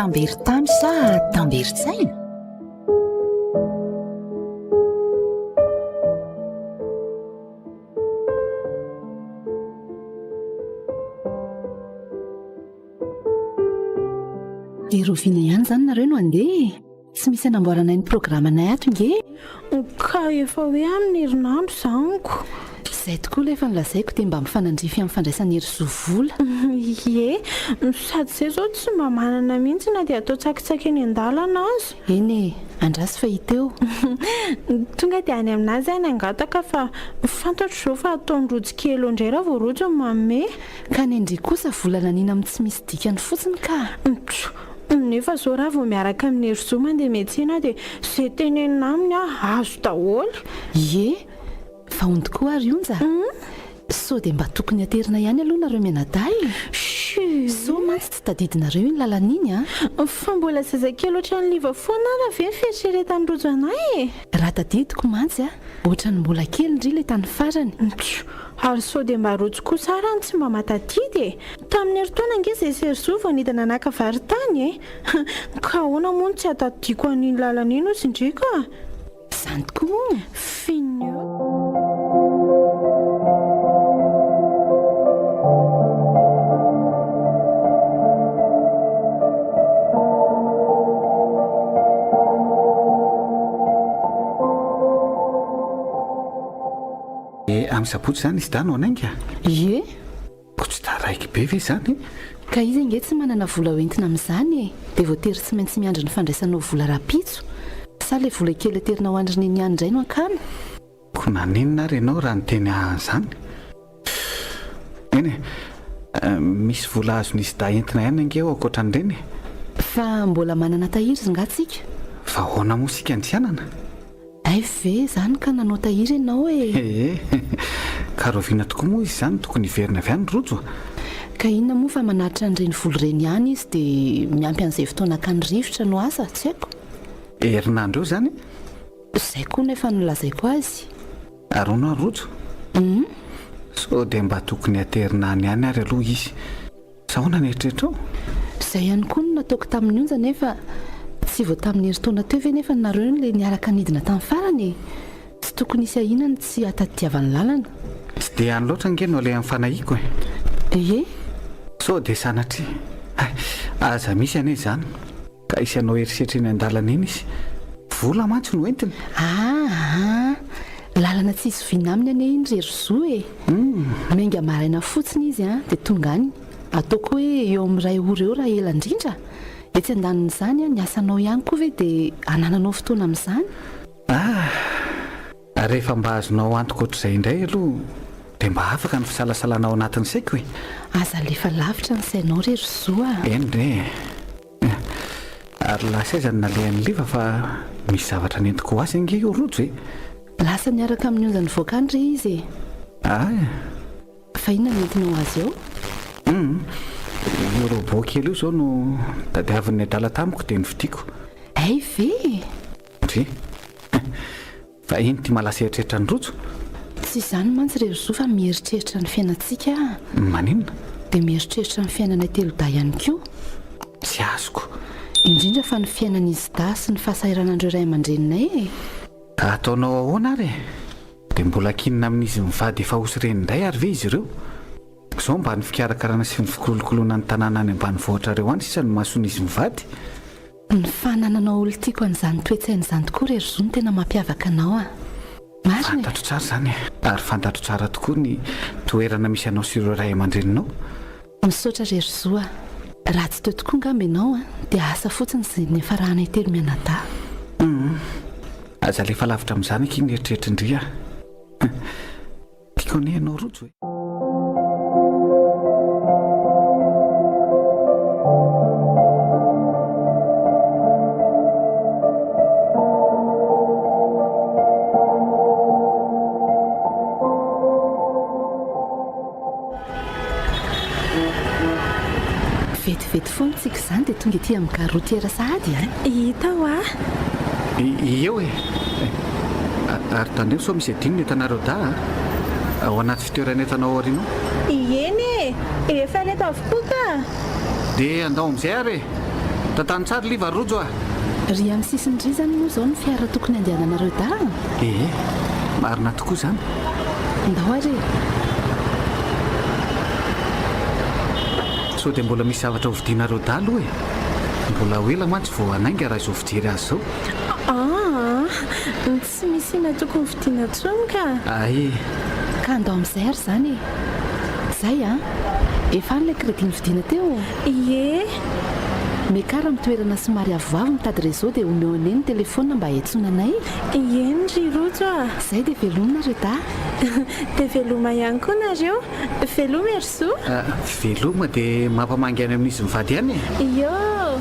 Tamberin-tany sa tamberin-tsaina? Dia rahoviana ihany izany nareo no handeha e? Tsy misy anamboaranay ny programanay ato nge e! Ka efa hoe amin'ny herinandro izanyko. Izay tokoa ilay efa nolazaiko dia mba mifanandrify amin'ny fandraisan'i Herizo vola. Ie, sady izay izao tsy mba manana mihitsy na dia atao tsakitsaky eny an-dalana aza. Eny e, andraso fa hita eo. Tonga dia any aminazy aho nangataka fa fantatro izao fa ataony rojo kely eo indray raha vao rojo ny manome. Ka ny an-dry kosa vola laniana amin'ny tsy misy dikany fotsiny ka. Tjo, nefa zao raha vao miaraka amin'i Herizo mandeha miantsena dia ze tenenina aminy aho azo daholo. Ie, fa hono tokoa ary Onja? Sao dia mba tokony aterina ihany aloha nareo mianadahy e? Sao mantsy tsy tadidinareo iny lalana iny an! Fa mbola zazakely ohatran'i Liva foana ara ve ny fieritreretan'i Rojo anay e? Raha tadidiko mantsy an, ohatran'ny mbola kely ndry ilay tany farany. Tjo, ary sao dia mba rojo kosa ara no tsy mba mahatadidy e? Tamin'ny herintaona ange izay Serzo vao nidina naka vary tany e! Ka ahoana moa no tsy hahatadidiako an'iny lalana iny hozy ndry ka? Izany tokoa moa? Fin'ny eo. Dia amin'ny sabotsy izany izy dahy no hanainga? Ie. Ko tsy taraiky be ve izany e? Ka izy ange tsy manana vola hoentina amin'izany e! Dia voatery tsy maintsy miandry ny fandraisanao vola rahampitso. Sa ilay vola kely aterina ho an-dry Neny ihany indray no hakana? Ko naninona ary ianao raha niteny ahy an'izany? Eny e! Misy vola azon'izy dahy entina ihany ange ao ankoatran'ireny e! Fa mbola manana tahiry izy nga tsika? Fa ahoana moa isika no tsy hanana? Hay ve izany ka nanao tahiry ianao e! Ee, ka rahoviana tokoa moa izy izany no tokony hiverina avy any Rojo a? Ka inona moa fa manatitra an'ireny vola ireny ihany izy dia miampy an'izay fotoana hakany rivotra no asa, tsy haiko. Herinandro eo izany e? Izay koa no efa nolazaiko azy. Ary hono ary Rojo? Hum? Sao dia mba tokony haterina any ihany ary aloha izy Sa ahoana ny eritreritrao? Izay ihany koa no nataoko tamin'ny onja nefa tsy vao tamin'ny herintaona teo ve nefa nareo no le niaraka nidina tamin'ny farany e! Tsy tokony hisy ahiana ny tsy hahatadidiavany lalana. Tsy dia any loatra ange no alehan'ny fanahiako e! Ie? Sao dia sanatria. Hay, aza misy anie izany. Ka hisy hanao herisetra eny an-dalana eny izy. Vola mantsy no entiny. Aa! Lalana tsy izoviana aminy anie iny ry Herizo e! Miainga maraina fotsiny izy an, dia tonga any. Ataoko hoe eo amin'ny iray ora eo raha ela indrindra. Etsy andanin'izany an, ny asanao ihany koa ve dia anananao fotoana amin'izany? Aa! Rehefa mba azonao antoka ohatr'izay indray aloha dia mba afaka ny fisalasalana ao anatin'ny saiko e! Aza alefa lavitra ny sainao ry Herizo a! Eny re e! Ary lasa aiza ny nalehan'i Liva fa misy zavatra nentiko ho azy ange io rojo e! Lasa niaraka amin'ny onja nivoaka any re izy e! Ay! Fa inona no entinao ho azy eo? Hum! Io robot kely io izao no tadiavin'ny adala tamiko dia novidiako. Hay ve e! Ndry! Fa ino ity mahalasa eritreritra an'i Rojo? Tsy izany mantsy ry Rojo fa mieritreritra ny fiainantsika aho. Maninona? Dia mieritreritra ny fiainanay telodahy ihany koa. Tsy azoko. Indrindra fa ny fiainan'izy dahy sy ny fahasahiranan'ireo ray aman-dreninay e! Ka ataonao ahoana ary e? Dia mbola kinina amin'izy mivady efa osy reny indray ary ve izy ireo? Izao mba ny fikarakarana sy ny fikolokoloana ny tanàna any ambanivohitrareo any sisa no mason'izy mivady? Ny fanananao olon-tiako an'izany toe-tsaina izany tokoa re ry Zo no tena mampiavaka anao a! Marina e! Fantatro tsara izany e! Ary fantatro tsara tokoa ny toerana misy anao sy ireo ray aman-dreninao. Misaotra re ry Zo a! Raha tsy teo tokoa angamba ianao a, dia asa fotsiny izay niafaranay telo mianadahy. Hum! Aza alefa lavitra amin'izany akia ny eritreritrin-dry a! Tiako anie ianao Rojo e! Vetivety foana tsika izany dia tonga ety amin'ny gare routière sahady an! Hita hoa! Eo e! Ary tandremo sao misy adino ny entanareo dahy a! Ao anaty fitoeran'entana ao aoriana ao. Eny e! Efa ireto avokoa ka! Dia andao amin'izay ary e! Tantano tsara Liva ry Rojo a! Ry amin'ny sisiny ry izany moa izao ny fiara tokony handehananareo dahy a! Ee, marina tokoa izany. Ndao ary e! Sao dia mbola misy zavatra hovidianareo dahy aloha e! Mbola ho ela mantsy vao hanainga raha izao fijery azy izao. Aa! Tsy misy inona tokony vidiana intsony ka! Ay! Ka andao amin'izay ary izany e! Zay an! Efa any ilay crédit novidiana teo? Ie! Miakara amin'ny toerana somary avoavo mitady réseau dia omeo anay ny téléphone mba hiantsoana anay. Eny ry Rojo a! Zay dia veloma nareo dahy! Dia veloma ihany koa nareo! Veloma e ry Zo! Veloma dia mampamangy any amin'izy mivady ihany e! Ioo!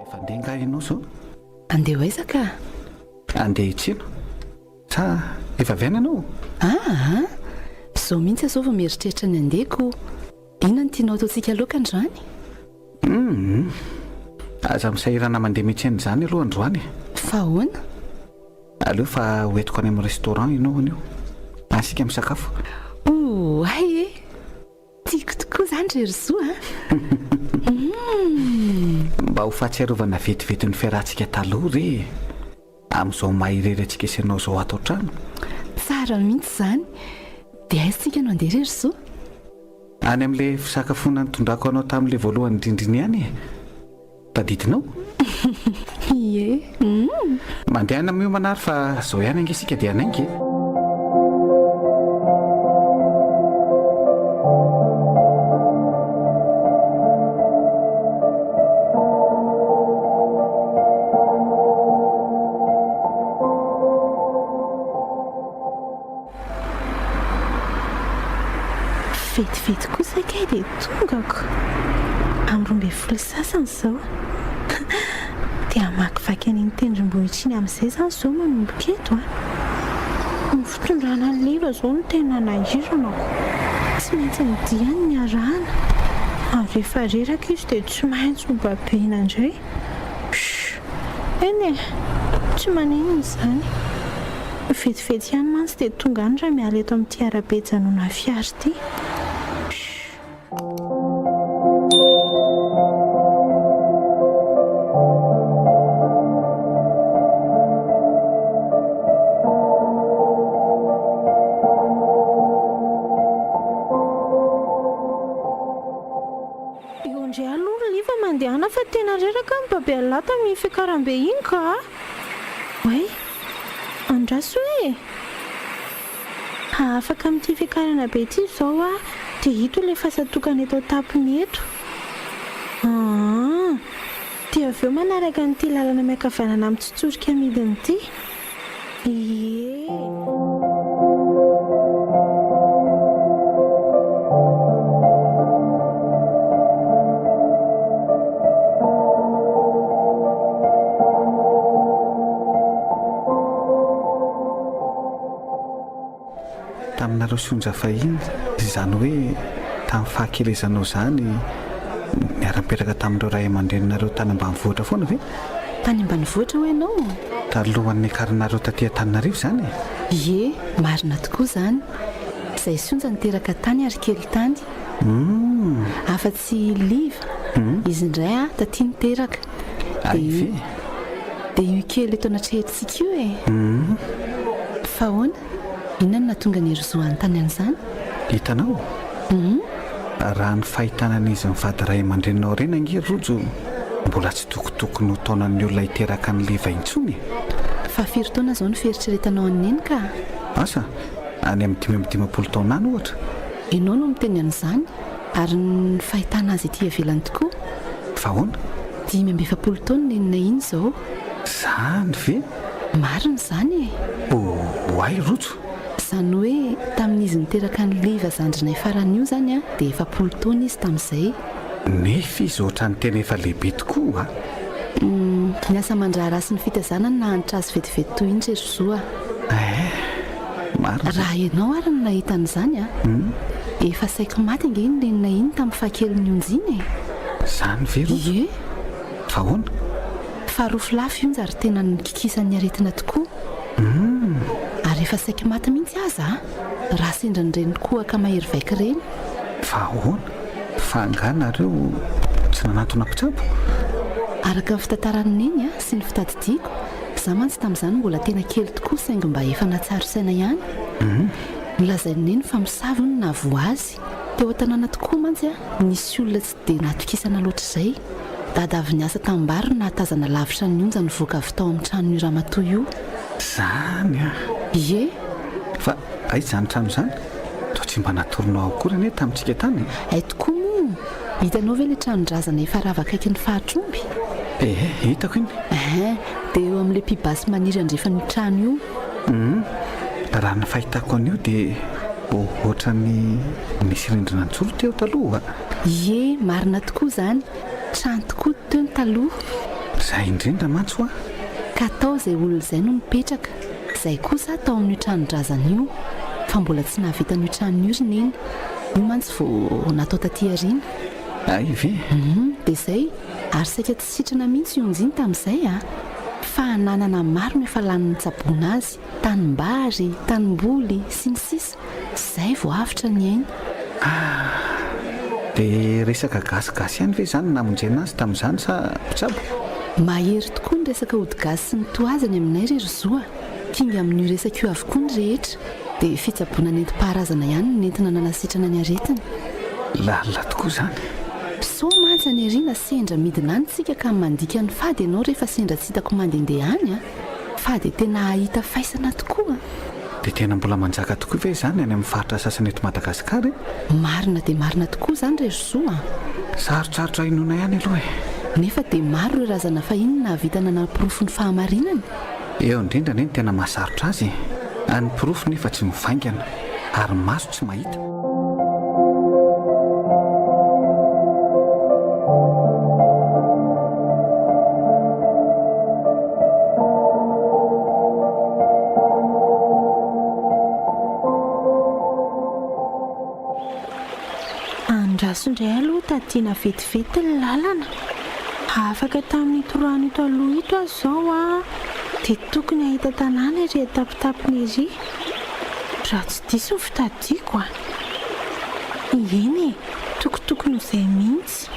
Efa andeha angaha ianao izao? Andeha ho aiza ka? Andeha hiantsena. Sa efa avy any ianao? Aa! Izao mihitsy aho izao vao mieritreritra ny handeha ko. Inona no tianao ataontsika laoka androany? Humm. Aza misahirana mandeha miantsena izany aloha androany e. Fa ahoana? Aleo fa ho entiko any amin'ny restaurant ianao anio. Any isika misakafo. Oay e! Tiako tokoa izany ry Herizo a! Humm. Mba ho fahatsiarovana vetivety ny fiarahantsika taloha re e! Amin'izao maha irery antsika sy ianao izao ato an-trano. Tsara mihitsy izany. Dia aiza isika no handeha ry Herizo? Any amin'ilay fisakafoana nitondrako anao tamin'ilay voalohany indrindra iny ihany e! Tadidinao? Ie. Humm. Mandehana miomana ary fa izao ihany ange isika dia hanainga e! Vetivety kosa kay dia tongako. Amin'ny 12 sy sasany izao. Dia hamakivaky an'iny tendrombohitra iny amin'izay izany izao manomboka eto an. Ny fitondrana an'i Liva izao no tena nahirana ko. Tsy maintsy ny diany no arahana. Ary rehefa reraka izy dia tsy maintsy ho babena indray. Shh! Eny e! Tsy maninona izany. Vetivety ihany mantsy dia tonga any raha miala eto amin'ity arabe ijanonan'ny fiara ity. Shh! Eo indray aloha ry Liva mandehana fa tena reraka aho mibabe an'lah tamin'iny fiakarambe iny ka! Oay! Andraso e! Afaka amin'ity fiakarana be ity izao aho dia ito ilay fasatokana eto an-tampony eto. Aa! Dia avy eo manaraka an'ity lalana miankavanana mitsotsorika midina ity. Ie! Taminareo sy Onja fahiny, izany hoe tamin'ny fahakelezanao izany, niara-nipetraka tamin'ireo ray aman-dreninareo tany ambanivohitra foana ve? Tany ambanivohitra hoy ianao? Talohan'ny niakaranareo taty Antananarivo izany e? Ie, marina tokoa izany. Izahay sy Onja niteraka tany ary kely tany. Afa-tsy i Liva, izy indray taty niteraka. Hay ve? Dia io kely eto anatrehantsika io e! Fa ahoana? Inona no nahatonga an'i Herizo hanontany an'izany? Hitanao? Raha ny fahitana an'izy mivady ray aman-dreninao ireny ange Rojo mbola tsy tokotokony ho taonan'ny olona hiteraka an'i Liva intsony e! Fa firy taona izao no fieritreretanao an'i Neny ka? Asa, any amin'ny 55 taona any ohatra. Ianao no miteny an'izany, ary ny fahitana azy ety ivelany tokoa. Fa ahoana? 45 taona nenina iny izao. Izany ve? Marina izany e! Oay Rojo! Izany hoe tamin'izy niteraka an'i Liva zandrinay farany io izany an, dia 40 taona izy tamin'izay. Nefa izy ohatran'ny tena efa lehibe tokoa an! Humm, ny asa aman-draharaha sy ny fitaizana no nahantra azy vetivety toy iny ry Rojo a! Eh! Marina izany. Raha ianao ary no nahita an'izany an! Efa saiky maty ange iny reninay iny tamin'ny fahakelin'i Onja iny e! Izany ve Rojo? Ie. Fa ahoana? Fa rofi-lafy i Onja ary tena nikikisan'ny aretina tokoa. Ary efa saiky maty mihitsy aza a! Raha sendra an'ireny kohaka mahery vaika ireny. Fa ahoana? Fa angaha nareo tsy nanantona mpitsabo? Araka ny fitantaran'i Neny sy ny fitadidiako, izaho mantsy tamin'izany mbola tena kely tokoa saingy mba efa nahatsiaro saina ihany. Nolazain'i Neny fa mosavy hono nahavoa azy. Teo an-tanàna tokoa mantsy nisy olona tsy dia natokisana loatra izay. Dada avy niasa tanimbary no nahatazana lavitra ny onja nivoaka avy tao amin'ny tranon'io ramatoa io. Izany an! Ie! Fa aiza izany trano izany? Toa tsy mba natoronao akory anie tamintsika tany e! Hay tokoa moa! Hitanao ve ilay tranon-drazana efa rava akaikin'ny fahatr'omby? Ee, hitako iny. Ehe, dia eo amin'ilay pibasy maniry andrefan'io trano io. Hum, raha ny fahitako an'io dia ohatran'ny nisy rindrina nijoro teo taloha. Ie, marina tokoa izany. Trano tokoa teo ny taloha. Izay indrindra mantsy hoa. Ka tao izay olona izay no nipetraka. Izay kosa tao amin'io tranon-drazana io. Fa mbola tsy nahavita an'io trano io ry Neny. Io mantsy vao natao taty aoriana. Hay ve? Hum, dia izay. Ary saika tsy sitrana mihitsy i Onjy iny tamin'izay a! Fa ananana maro no efa lany nitsaboana azy, tanimbary, tanimboly, sy ny sisa Izay vao avotra ny ainy. Ah! Dia resaka gasigasy ihany ve izany no namonjena azy tamin'izany sa mpitsabo? Mahery tokoa ny resaka ody gasy sy ny toa azy any aminay ry Rozo a! Kinga amin'io resaka io avokoa ny rehetra. Dia fitsaboana nentim-paharazana ihany no nentina nanasitrana ny aretiny. Lalina tokoa izany. Sao mantsy any aoriana sendra midina any tsika ka mandika ny fady ianao rehefa sendra tsy hitako mandehandeha any a! Fa dia tena hahita faisana tokoa a! Dia tena mbola manjaka tokoa ve izany any amin'ny faritra sasany eto Madagasikara e? Marina dia marina tokoa izany re ry Zo a! Sarotsarotra inoana ihany aloha e! Nefa dia maro ireo razana fahiny nahavita nanaporofo ny fahamarinany. Eo indrindra anie no tena mahasarotra azy e! Ny porofo nefa tsy mivaingana, ary ny maso tsy mahita. Andraso indray aloha tadiana vetivety ny lalana. Afaka tamin'ito rano ito aloha ito aho izao an, dia tokony hahita tanàna ery an-tampitampony ery. Raha tsy diso ny fitadiako an. Eny e, tokotokony ho izay mihitsy.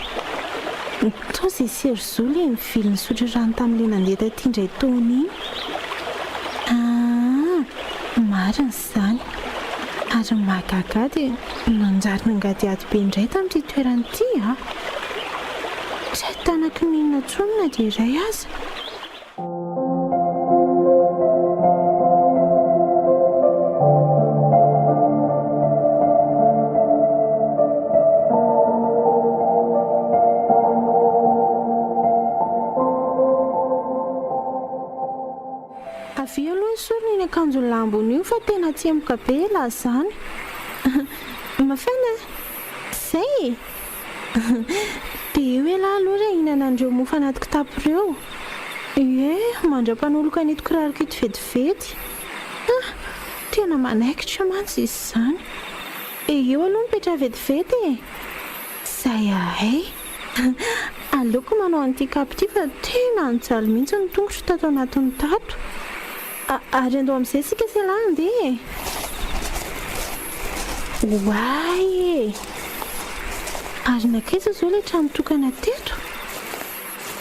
Toa izay Serzo ilay nivily nisotro rano tamin'ilay nandeha taty indray taona iny. Aa, marina izany. Ary ny mahagaga ahy dia nanjary nangadihady be indray tamin'ity toerana ity aho. Tsy ahitana kininina intsony na dia iray aza. Avia aloha esorina iny akanjo lambony io fa tena tsemboka be elah zany. Mafana a! Zay e! Dia eo elah aloha re hihinana an'ireo mofo anaty kitapo ireo. Ie, mandra-panoloka an'ito kiraroko ito vetivety. Ah! Tena manaikitra mantsy izy izany. Eo aloha mipetraha vetivety e! Zay ahay. Aleoko manao an'ity kapa ity fa tena nijaly mihitsy ny tongotro tato anatin'ny tato. Ary andao amin'izay isika sy ialahy handeha e! Oay e! Ary nankaiza izao ilay trano tokana teto?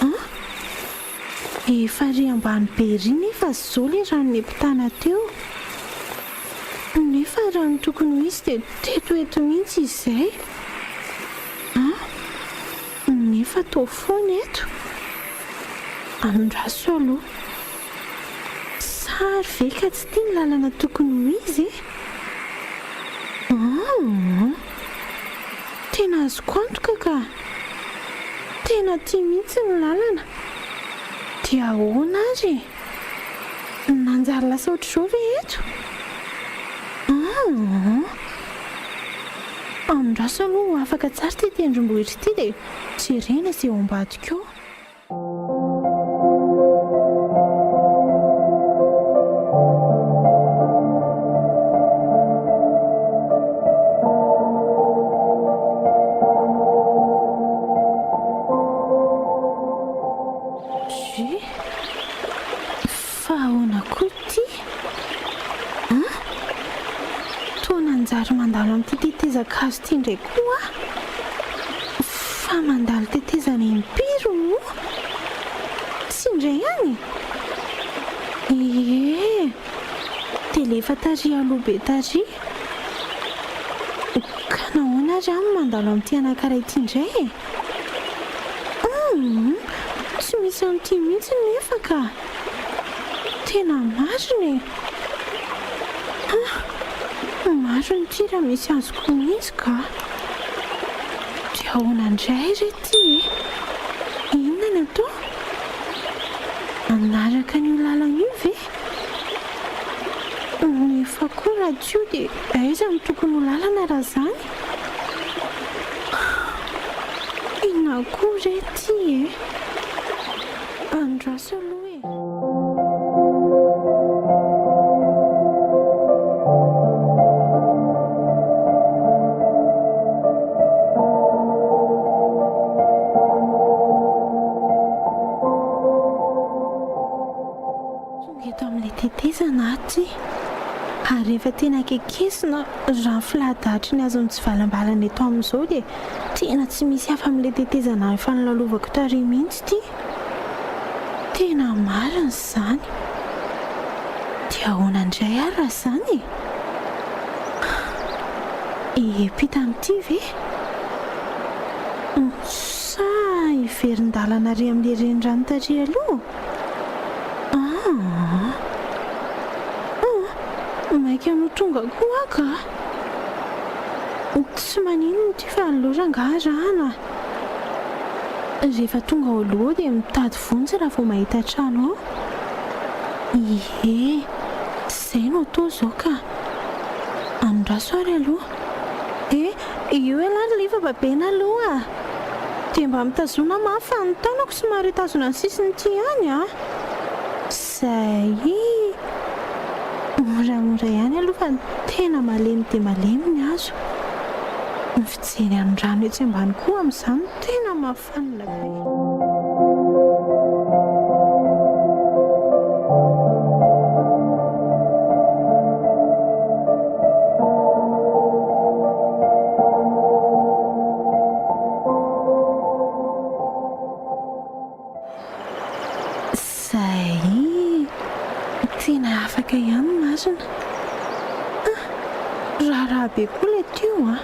An? Efa ery ambany be ery nefa izao ilay rano niampitana teo. Nefa raha ny tokony ho izy dia teto eto mihitsy izay. An? Nefa toa foana eto. Andraso aloha. Sary ve ka tsy ity ny lalana tokony ho izy e? An! Tena azoko antoka ka! Tena ity mihitsy ny lalana. Dia ahoana ary e? Nanjary lasa ohatr'izao ve eto? An! Andraso aloha ho afaka tsara ity tendrombohitra ity dia jerena izay ao ambadika ao. manjary mandalo amin'ity tetezan-kazo ity indray koa aho. Fa mandalo tetezana impiry moa? Tsy indray ihany e? Ie, dia ilay efa tary aloha be tary. Ka nahoana ary aho no mandalo amin'ity anankiray ity indray e? Humm! Tsy misy an'ity mihitsy nefa ka! Tena marina e! Hah! Marina ity raha misy azoko mihitsy ka! Dia ahoana indray re ity e? Inona no atao? Hanaraka an'io lalana io ve? Nefa koa raha tsy io dia aiza no tokony ho lalana raha izany? Inona koa re ity e? Andraso aloha e! Tonga eto amin'ilay tetezana aho ity, ary rehefa tena kekesina raha ny filahadahatry ny hazo mitsivalambalana eto amin'izao dia tena tsy misy hafa amin'ilay tetezana efa nolalovako tary mihitsy ity. Tena marina izany. Dia ahoana indray ary raha izany e? Hiampita amin'ity ve? Sa hiverin-dalana ary amin'ilay renirano tary aloha? Aa! Aa! Maika no tonga koa aho ka! Tsy maninona ity fa aleo rangahy arahana a! Rehefa tonga ao aloha ao dia mitady vonjy raha vao mahita trano ao. Ie! Izay no atao izao ka! Andraso ary aloha. Eh! Io ialahy ry Liva babena aloha a! Dia mba mitazona mafy fa ny tanako somary hitazona ny sisiny ity ihany a! Zay! Moramora ihany aloha fa tena malemy dia malemy ny hazo. Ny fijery an'ny rano etsy ambany koa amin'izany tena mahafanina be. Zay! Tena afaka ihany marina. Ah! Raharaha be koa ilay teo an!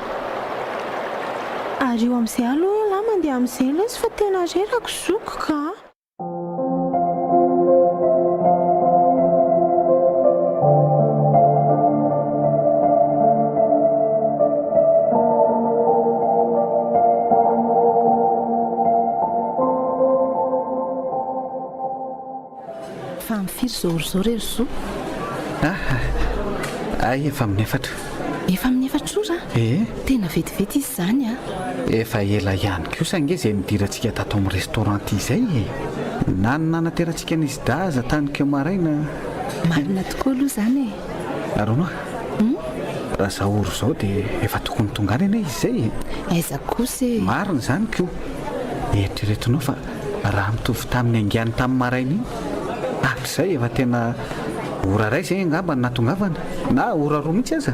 Ary io amin'izay aloha ialahy mandeha amin'izay lesy fa tena reraka zoky ka! Fa amin'ny firy izao ora izao re ry Zo? Ah, hay efa amin'ny efatra. Efa amin'ny efatra ora? Ee. Tena vetivety izy izany an! Efa ela ihany kosa ange izay nidirantsika tato amin'ny restaurant ity izay e! Na ny nanaterantsika an'izy dahy aza tany keo maraina. Marina tokoa aloha izany e! Arona a! Raha izao ora izao dia efa tokony tonga any anie izy izay e! Aiza kosa e! Marina izany ko! Eritreretinao fa raha mitovy tamin'ny haingany tamin'ny maraina iny, hatrizay efa tena ora iray izay angamba no nahatongavana, na ora roa mihitsy aza.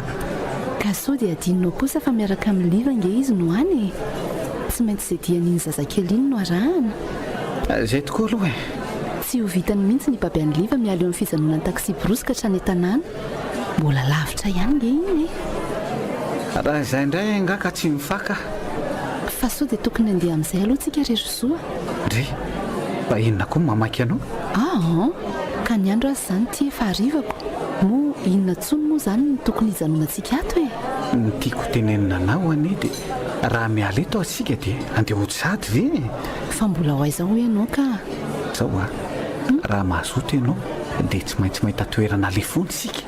Ka sao dia adinonao kosa fa miaraka amin'i Liva ange izy no any e! Tsy maintsy izay dian'iny zazakely iny no arahana. Izay tokoa aloha e! Tsy ho vitany mihitsy ny hibaby an'i Liva miala eo amin'ny fijanonan'ny taxi-brousse ka hatrany an-tanàna. Mbola lavitra ihany nge iny e! Raha izay indray angaha ka tsy mifaka. Fa sao dia tokony handeha amin'izay aloha tsika ry Rosoa a! Ndry! Fa inona koa no mamaky anao? Aa! Ka ny andro aza izany ity efa harivako, moa inona intsony moa izany no tokony hijanonantsika ato e? Ny tiako hotenenina anao anie dia raha miala eto aza isika dia handeha hody sahady ve e? Fa mbola ho aiza hoy ianao ka? Izao a! Raha mazoto ianao dia tsy maintsy mahita toerana alefoana isika.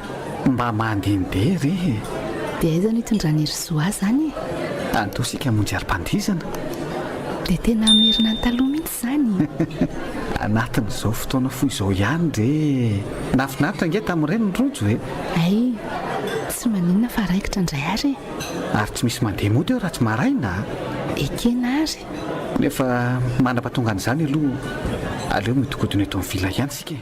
Mba mandehandeha re e! Dia aiza no hitondran'i Herizo ahy izany e? Andao isika hamonjy alim-pandihizana. Dia tena hamerina ny taloha mihitsy izany? Anatin'izao fotoana fohy izao ihany re e! Nahafinaritra ange tamin'ireny ny rojo e! Hay, tsy maninona fa raikitra indray ary e! Ary tsy misy mandeha mody eo raha tsy maraina a! Ekena ary. Nefa mandra-pahatongan'izany aloha, aleo mihodinkodina eto amin'ny villa ihany isika e!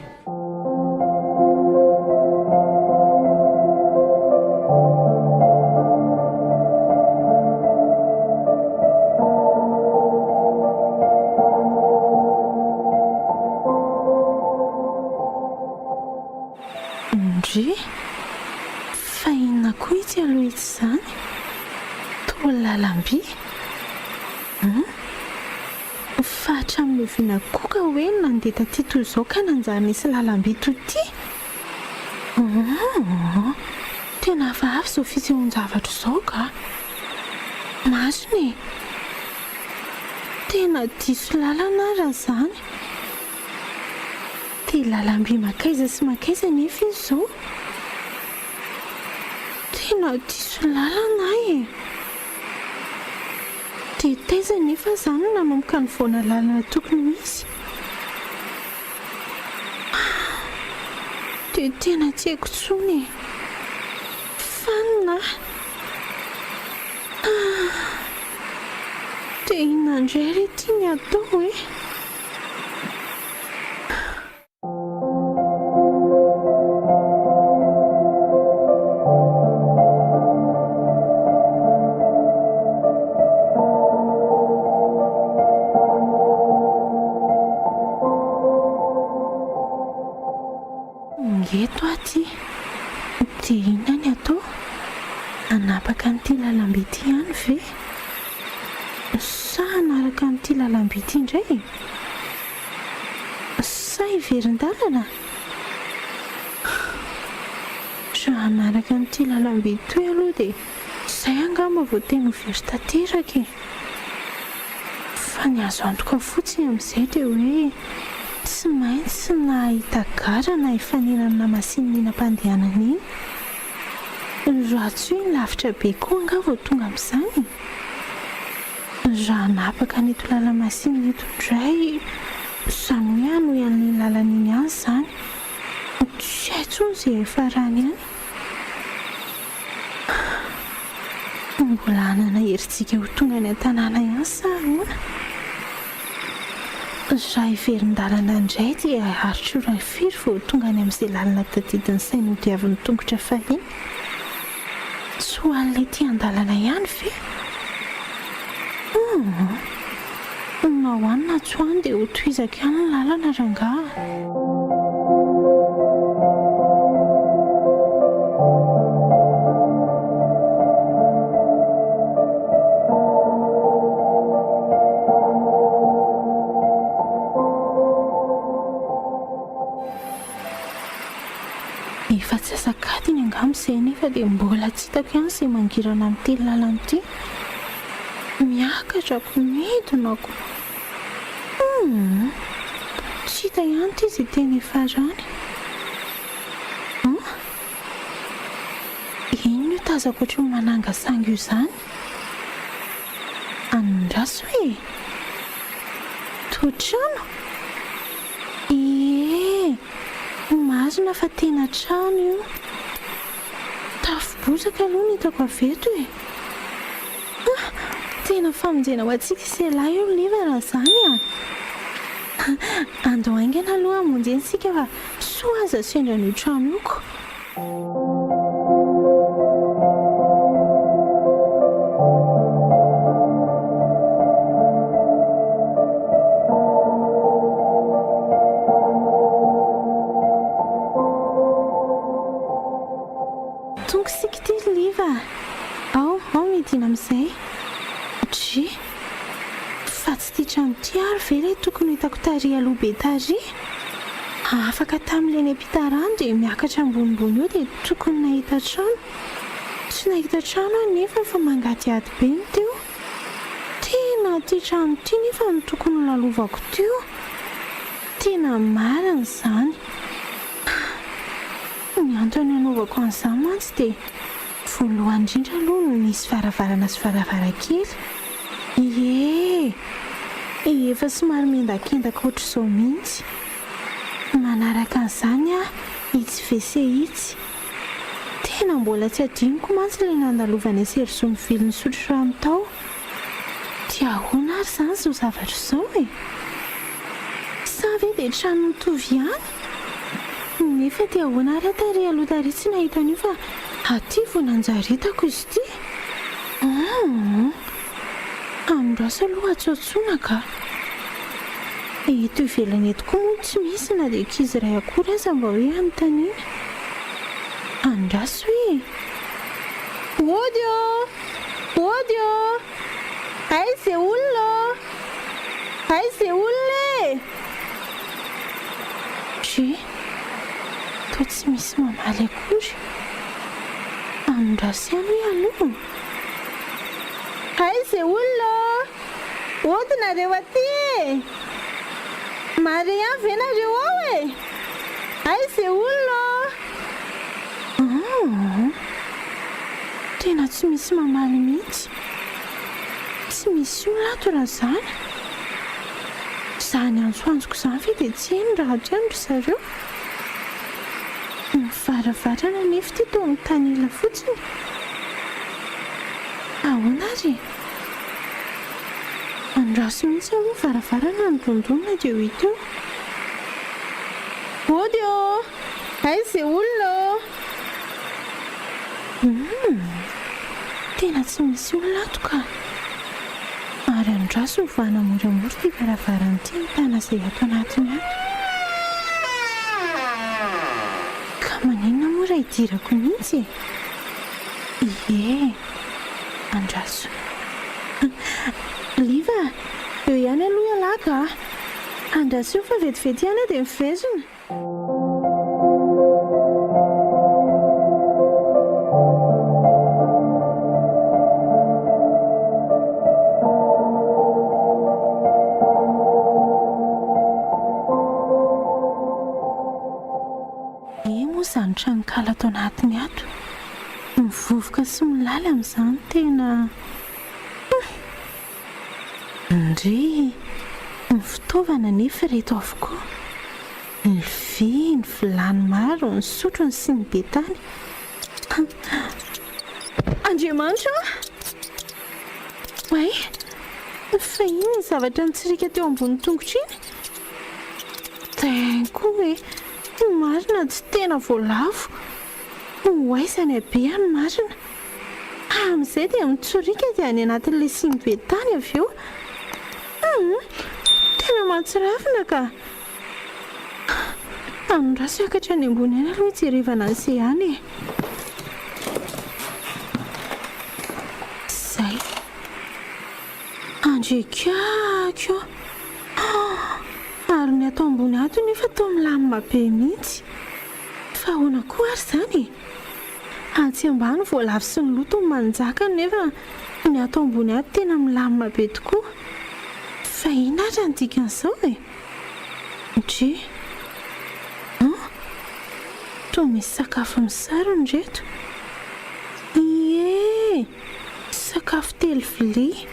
itsy aloha itsy izany? Toa lalam-by? Hum? Fa hatramin'ny oviana koa ka hoe nandeha taty toy izao ka nanjary nisy lalam-by toy ity? Hum! Tena hafahafa izao fisehoan-javatra izao ka! Marina e! Tena diso lalana aho raha izany. Dia lalam-by mankaiza sy mankaiza anefa izy izao? Tena diso lalana aho e! Dia taiza anefa izany no nanomboka nivoana lalana tokony ho izy? Dia tena tsy haiko intsony e! Fanina aho! Dia inona indray re ity ny atao e? Eto aho ity. Dia inona ny atao? Hanapaka an'ity lalamby ity ihany ve? Sa hanaraka an'ity lalamby ity indray e? Sa hiverin-dalana? Raha hanaraka an'ity lalamby ity aloha dia izay angamba vao tena ho very tanteraka e! Fa ny azo antoka fotsiny amin'izay dia hoe tsy maintsy na hahita gara na hifanena amina masinina eny am-pandehanana eny. Raha tsy hoe lavitra be koa angaha vao tonga amin'izany e! Raha hanapaka an'ito lala-masinina ito indray, izany hoe hanohy an'iny lalana iny ihany izany. Tsy hay intsony izay hiafarany any. Mbola hanana herijika ho tonga any an-tanàna ihany sa ahoana? Raha hiverin-dalana indray dia haharitra ora firy vao ho tonga any amin'izay lalana tadidin'ny sainy hodiavin'ny tongotra fahiny? Tsy ho alina ety an-dalana ihany ve? Humm! Na ho any na tsy ho any dia hotohizako ihany ny lalana rangaha. Efa antsasak'adiny angamba izay nefa dia mbola tsy hitako ihany izay mangirana amin'ity lalana ity. Miakatra ko, midina ko. Humm! Tsy hita ihany ity izay tena hiafarany. An? Inona io tazako ohatry ny manangasanga io izany? Andraso e! Toa trano? Ie! Marina fa tena trano io. Tafo bozaka aloha no hitako avy eto e! Ah! Tena famonjena ho antsika sy ialahy io Liva raha izany an! Andao haingana aloha hamonjy eny isika fa soa aza sendra an'io trano io ko! Tonga isika ity ry Liva a! Ao, ao midina amin'izay. Dry! Fa tsy ity trano ity ary ve ilay tokony ho hitako tary aloha be tary? Afaka tamin'ilay niampita rano dia miakatra ambonimbony eo dia tokony nahita trano. Tsy nahita trano aho nefa fa mangadihady be ny teo. Tena ity trano ity nefa no tokony ho lalovako teo. Tena marina izany. Ny antony hanaovako an'izany mantsy dia voalohany indrindra aloha nisy varavarana sy varavarankely. Ie! Efa somary miendakendaka ohatr'izao mihitsy. Manaraka an'izany aho itsy WC itsy. Tena mbola tsy adinoko mantsy ilay nandalovan'i Serzo nivily nisotro rano tao. Dia ahoana ary izany izao zavatra izao e? Sa ve dia trano mitovy ihany? Nefa dia ahoana ary aho tary aloha tary tsy nahita an'io fa aty vao nanjary hitako izy ity? Humm! Andraso aloha antsoantsoina ka! Eto ivelany eto koa moa tsy misy na dia ankizy iray akory aza mba hoe hanontaniana. Andraso e! Ody ô! Ody ô! Aiza izay olona ô! Aiza izay olona e! Dry, toa tsy misy mamaly akory. Andraso ihany hoe aloha. Aiza izay olona ô! Ody nareo aty e! Mahare ihany ve nareo ao e! Aiza izay olona ô! Aa! Tena tsy misy mamaly mihitsy. Tsy misy olona ato raha izany. Izany antsoantsoko izany ve dia tsy heno raha ato ihany ry zareo? Ny varavarana anefa ity toa mitanila fotsiny. Ahoana ary e? Andraso mihitsy aloha ny varavarana no dondonina dia ho hita eo. Ody ô! Aiza izay olona ô? Humm! Tena tsy misy olona ato ka! Ary andraso hovahana moramora ity varavarana ity ahitana izay ato anatiny ato. Ka maninona moa raha idirako mihitsy e? Ie! Andraso. Liva a! Eo ihany aloha ialahy ka! Andraso eo fa vetivety ihany aho dia miverina. Be moa izany tranonkala ato anatiny ato. Mivovoka sy milaly amin'izany tena hum! Ndry! Ny fitaovana anefa ireto avokoa. Ny lovia, ny vilany maro, ny sotro, ny sinibe tany. Andriamanitra ô! Oay! Fa inona iny zavatra nitsiriaka teo ambony tongotro iny? Tain koa e! Ny marina tsy tena voalavo. Ho aiza ny habehany marina? Amin'izay dia mitsoriaka dia any anatin'ilay sinibe tany avy eo. Humm! Tena mahatsiravina ka! Andraso hiakatra any ambony any aloha hijerevana an'izay any e! Izay. Andriakako! Ary ny ato ambony ato nefa toa milamina be mihitsy. Fa ahoana koa ary izany e? Atsy ambany voalavo sy ny loto no manjaka nefa ny ato ambony ato tena milamina be tokoa. Fa inona ary ny dikan'izao e? Ndry. An? Toa misy sakafo misarona ireto. Ie! Sakafo telo vilia.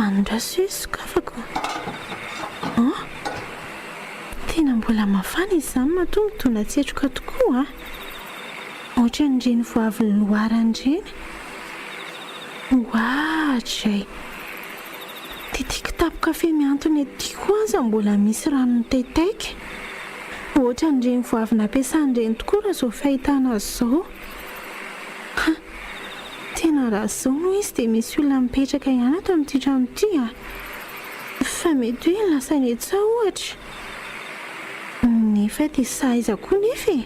Andraso hoe sokafako. An? Tena mbola mafana izany matoa midona-tsetroka tokoa a! Ohatran'ireny vao avy niloarana ireny. Oadray! Ity kitapo kafe mihantona ity koa aza mbola misy rano mitaitaika. Ohatran'ireny vao avy nampiasana ireny tokoa raha izao fahitana azy izao. Ha! Tena raha izao no izy dia misy olona mipetraka ihany ato amin'ity trano ity a! Fa mety hoe lasa any an-tsaha ohatra. Nefa dia saha aiza koa nefa e!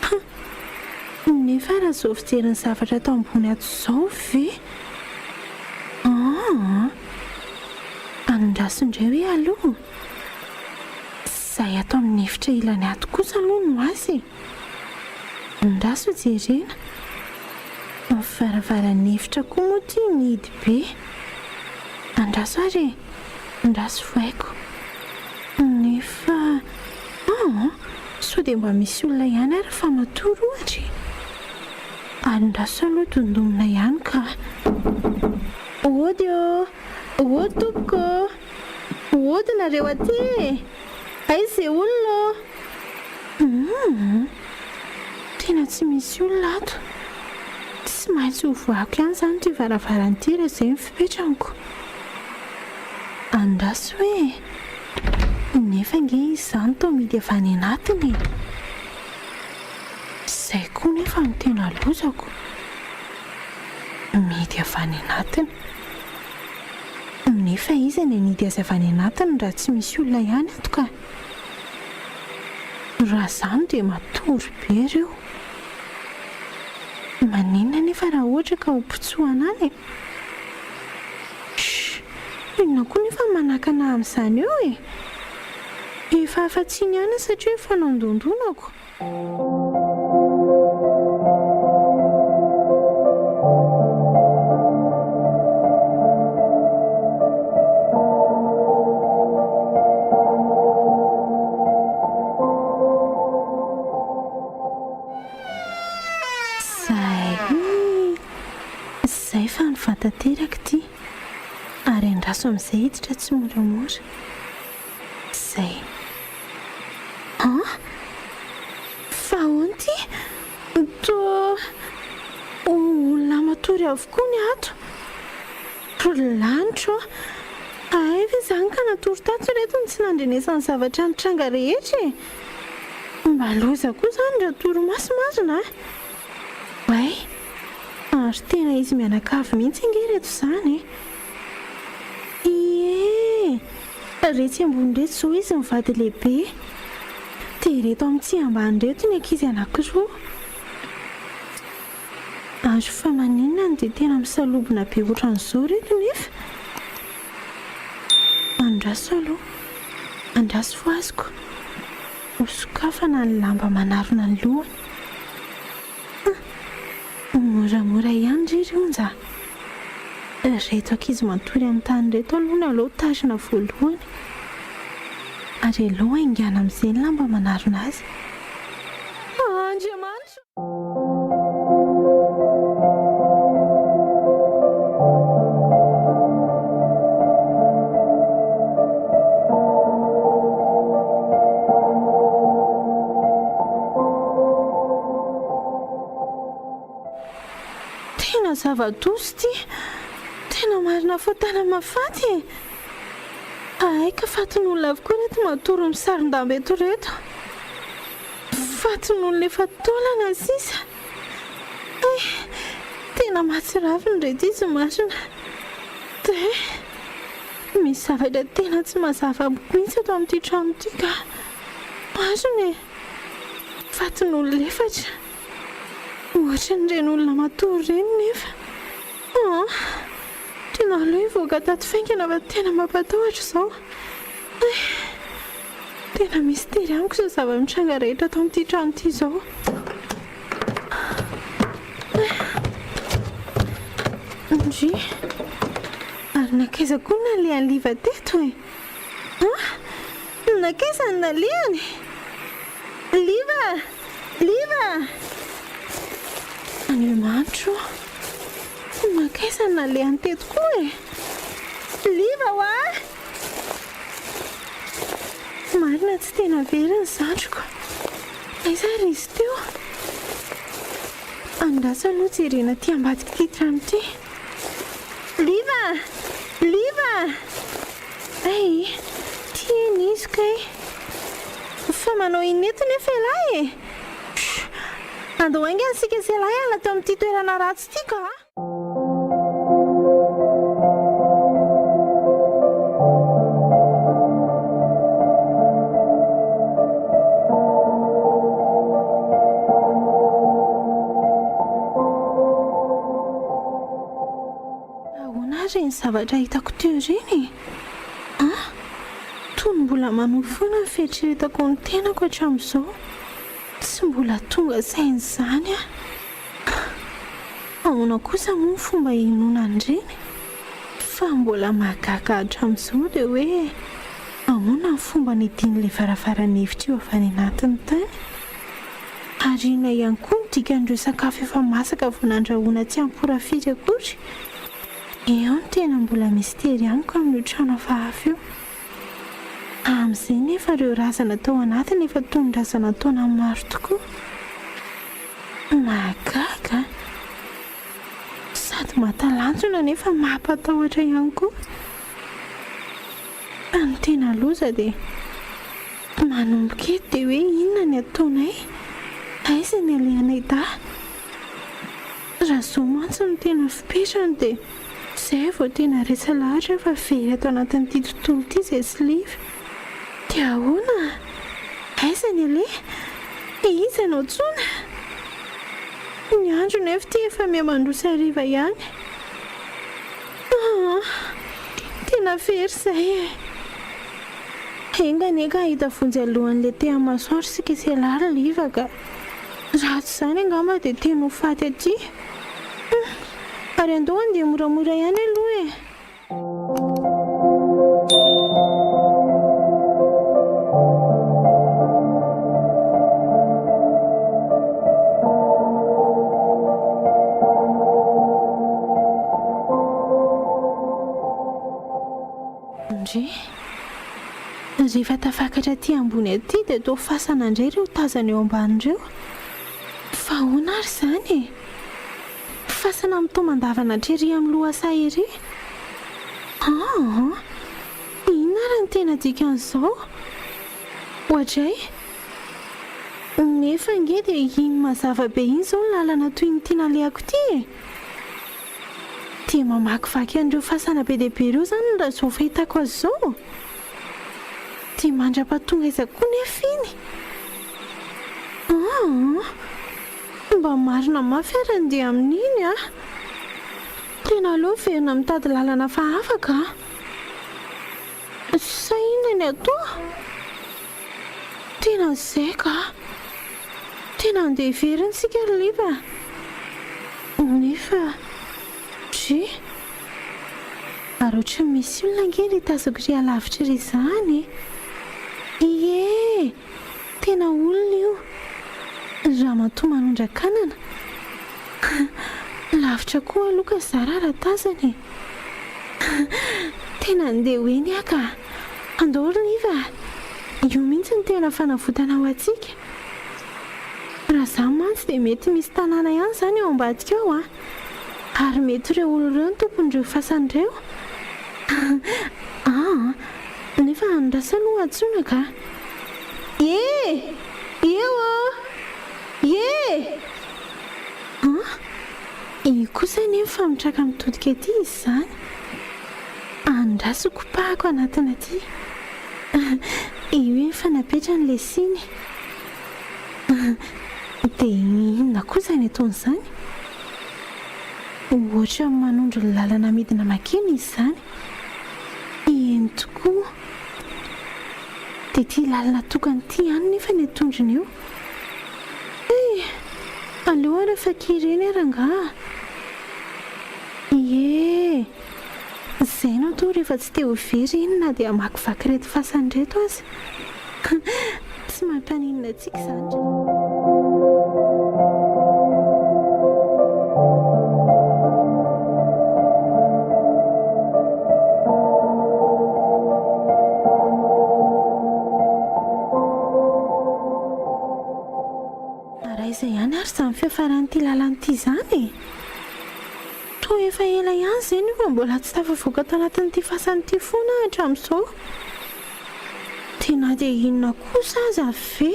Ha! Nefa raha izao fijery ny zavatra ato ambony ato izao ve? Aa! Andraso indray hoe aloha. Izay ato amin'ny efitra ilany ato kosa aloha no asa e! Andraso jerena. Ny varavaran'ny efitra koa moa ity mihidy be. Andraso ary e! Andraso vohaiko. Nefa aa! Sao dia mba misy olona ihany ary fa matory ohatra e! Andraso aloha dondomina ihany ka. Ody ô! Ody tompoko ô! Ody nareo aty e! Aiza izay olona ô? Humm! Tena tsy misy olona ato. Tsy maintsy hovohako ihany izany ity varavarana ity raha izay no fipetrako. Andraso hoe! Nefa ange izy izany toa mihidy avy any anatiny e! Izay koa nefa no tena lozako. Mihidy avy any anatiny. Nefa iza ny hanidy azy avy any anatiny raha tsy misy olona ihany ato ka! Raha izany dia matory be ireo. Maninona anefa raha ohatra ka ho mpitsohana any e? Shh! Inona koa nefa ny manakana ahy amin'izany eo e? Efa afa-tsiny ihany aho satria efa nandondonako. Zay, zay fa ny tanteraka ity. Ary andraso amin'izay hiditra tsimoramora. Zay. An? Fa ahoana ity? Toa olona matory avokoa ny ato. Ry lanitra ô! Hay ve izany ka natory tato ireto no tsy nandrenesany zavatra nitranga rehetra e! Mba loza koa izany raha torimaso marina a! Oay! Ary tena izy mianakavy mihitsy ange ireto izany e! Ie! Retsy ambony ireto izao izy mivady lehibe. Dia ireto amin'ity ambany ireto ny ankizy anankiroa. Ary fa maninona no dia tena misalobona be ohatran'izao ireto nefa? Andraso aloha, andraso fa azoko ho sokafana ny lamba manarona ny lohany. Hum, moramora ihany ry ry Onja a! Ireto ankizy matory amin'ny tany ireto aloha no aleo tarina voalohany. Ary aleo haingana amin'izay ny lamba manarona azy. Andriamanitra! Tena zava-doza ity! Tena marina fotana mahafaty e! Hay ka fatin'olona avokoa ireto matory misaron-damba eto ireto. Fatin'olona efa taolana sisa. Hay, tena mahatsiravina ireto izy marina. Dia misy zavatra tena tsy mazava amiko mihitsy ato amin'ity trano ity ka. Marina e! Fatin'olona efatra. Ohatran'ireny olona matory ireny nefa. Aa! Tena aleo hivoaka tato faingana fa tena mampatahotra izao. Hay! Tena mistery amiko izao zava-mitranga rehetra ato amin'ity trano ity izao. Ndry! Ary nankaiza koa no nalehan'i Liva teto e? An? Nankaiza no nalehany? Liva! Liva! Andriamanitro ô! Nankaiza no nalehany teto koa e? Liva hoa! Marina tsy tena very ny zandriko. Aiza ary izy teo? Andraso aloha jerena aty ambadik'ity trano ity. Liva! Liva! Hay, ty eny izy kay. Fa manao inona eto nefa ialahy e? Chut! Andao haingana isika sy ialahy hiala ato amin'ity toerana ratsy ity ka! Ahoana ary ireny zavatra hitako teo ireny e? An? Toa ny mbola manohy foana ny fieritreretako ny tenako hatramin'izao. Tsy mbola tonga saina izany aho. Ahoana kosa moa ny fomba hinoana an'ireny? Fa mbola mahagaga hatramin'izao dia hoe ahoana ny fomba nidian'ilay varavaran'ny efitra io avy any anatiny tany? Ary inona ihany koa no dikan'ireo sakafo efa masaka vao nandrahoina tsy ampora firy akory? Eo no tena mbola mistery amiko amin'io trano hafahafa io. Amin'izay nefa ireo razana tao anatiny efa toy ny razana an-taonany maro tokoa. Mahagaga an! Sady mahatalanjona nefa mampatahotra ihany koa. Fa ny tena loza dia manomboka eto dia hoe inona ny ataonay? Aiza ny alehanay dahy? Raha izao mantsy no tena fipetrany dia izay vao tena resy lahatra fa very ato anatin'ity tontolo ity izay sy Liva. Dia ahoana? Aiza ny aleha? Iza no antsoina? Ny andro nefa ity efa miha mandroso hariva ihany. Aa! Tena very izay e! Enga anie ka hahita vonjy alohan'ilay te hamasoandro isika sy ialahy ry Liva ka! Raha tsy izany angamba dia tena ho faty aty. Hum! Ary andao handeha moramora ihany aloha e! Ndry. Rehefa tafakatra aty ambony aty dia toa fasana indray ireo tazana eo ambany ireo. Fa ahoana ary izany e? Fasana mitomandavana hatrery amin'ny lohasaha ery. Aa! Inona ary no tena dikan'izao? Oadray! Nefa ange dia iny mazava be iny izao ny lalana toy ny ity nalehako ity e! Dia mamakivaky an'ireo fasana be dia be ireo izany raha izao fahitako azy izao? Dia mandra-pahatonga aiza koa nefa iny? Aa! Mba marina mafy ary ny dia amin'iny a! Tena aleo miverina mitady lalana hafahafa ka! Sa inona ny atao? Tena izay ka! Tena andeha hiverina isika ry Liva a! Nefa, dry! Ary ohatran'ny misy olona ange ry tazako ry alavitra ery izany e! Ie! Tena olona io. Ramatoa manondra-kanana. Lavitra koa aloha ka zara raha tazana e. Tena andeha ho eny aho ka. Andao ry Liva a. Io mihitsy no tena fanavotana ho antsika. Raha izany mantsy dia mety misy tanàna ihany izany ao ambadika ao an. Ary mety ireo olona ireo no tompon'ireo fasana ireo. Aa. Nefa andraso aloha antsoina ka. Ie! Eo ô! Ie! An! Io kosa anie mifamitraka mitodika aty izy izany. Andraso kopahako anatina aty. Io efa napetrany ilay siny. Dia inona koa izany ataony izany? Ohatran'ny manondro ny lalana midina makeny izy izany. Eny tokoa. Dia ity lalana tokana ity ihany nefa ny atondrony io. Hay! Aleo ary fakir eny ary angaha. Ie! Izay no atao rehefa tsy te ho very iny na dia hamakivaky ireto fasana ireto aza. Tsy mampaninona antsika izany ry. Ary aiza ihany ary izany fiafaran'ity lalana ity izany e? Toa efa ela ihany izay nefa mbola tsy tafavoaka tanatin'ity fasana ity foana aho hatramin'izao. Dia na dia inona kosa aza ve?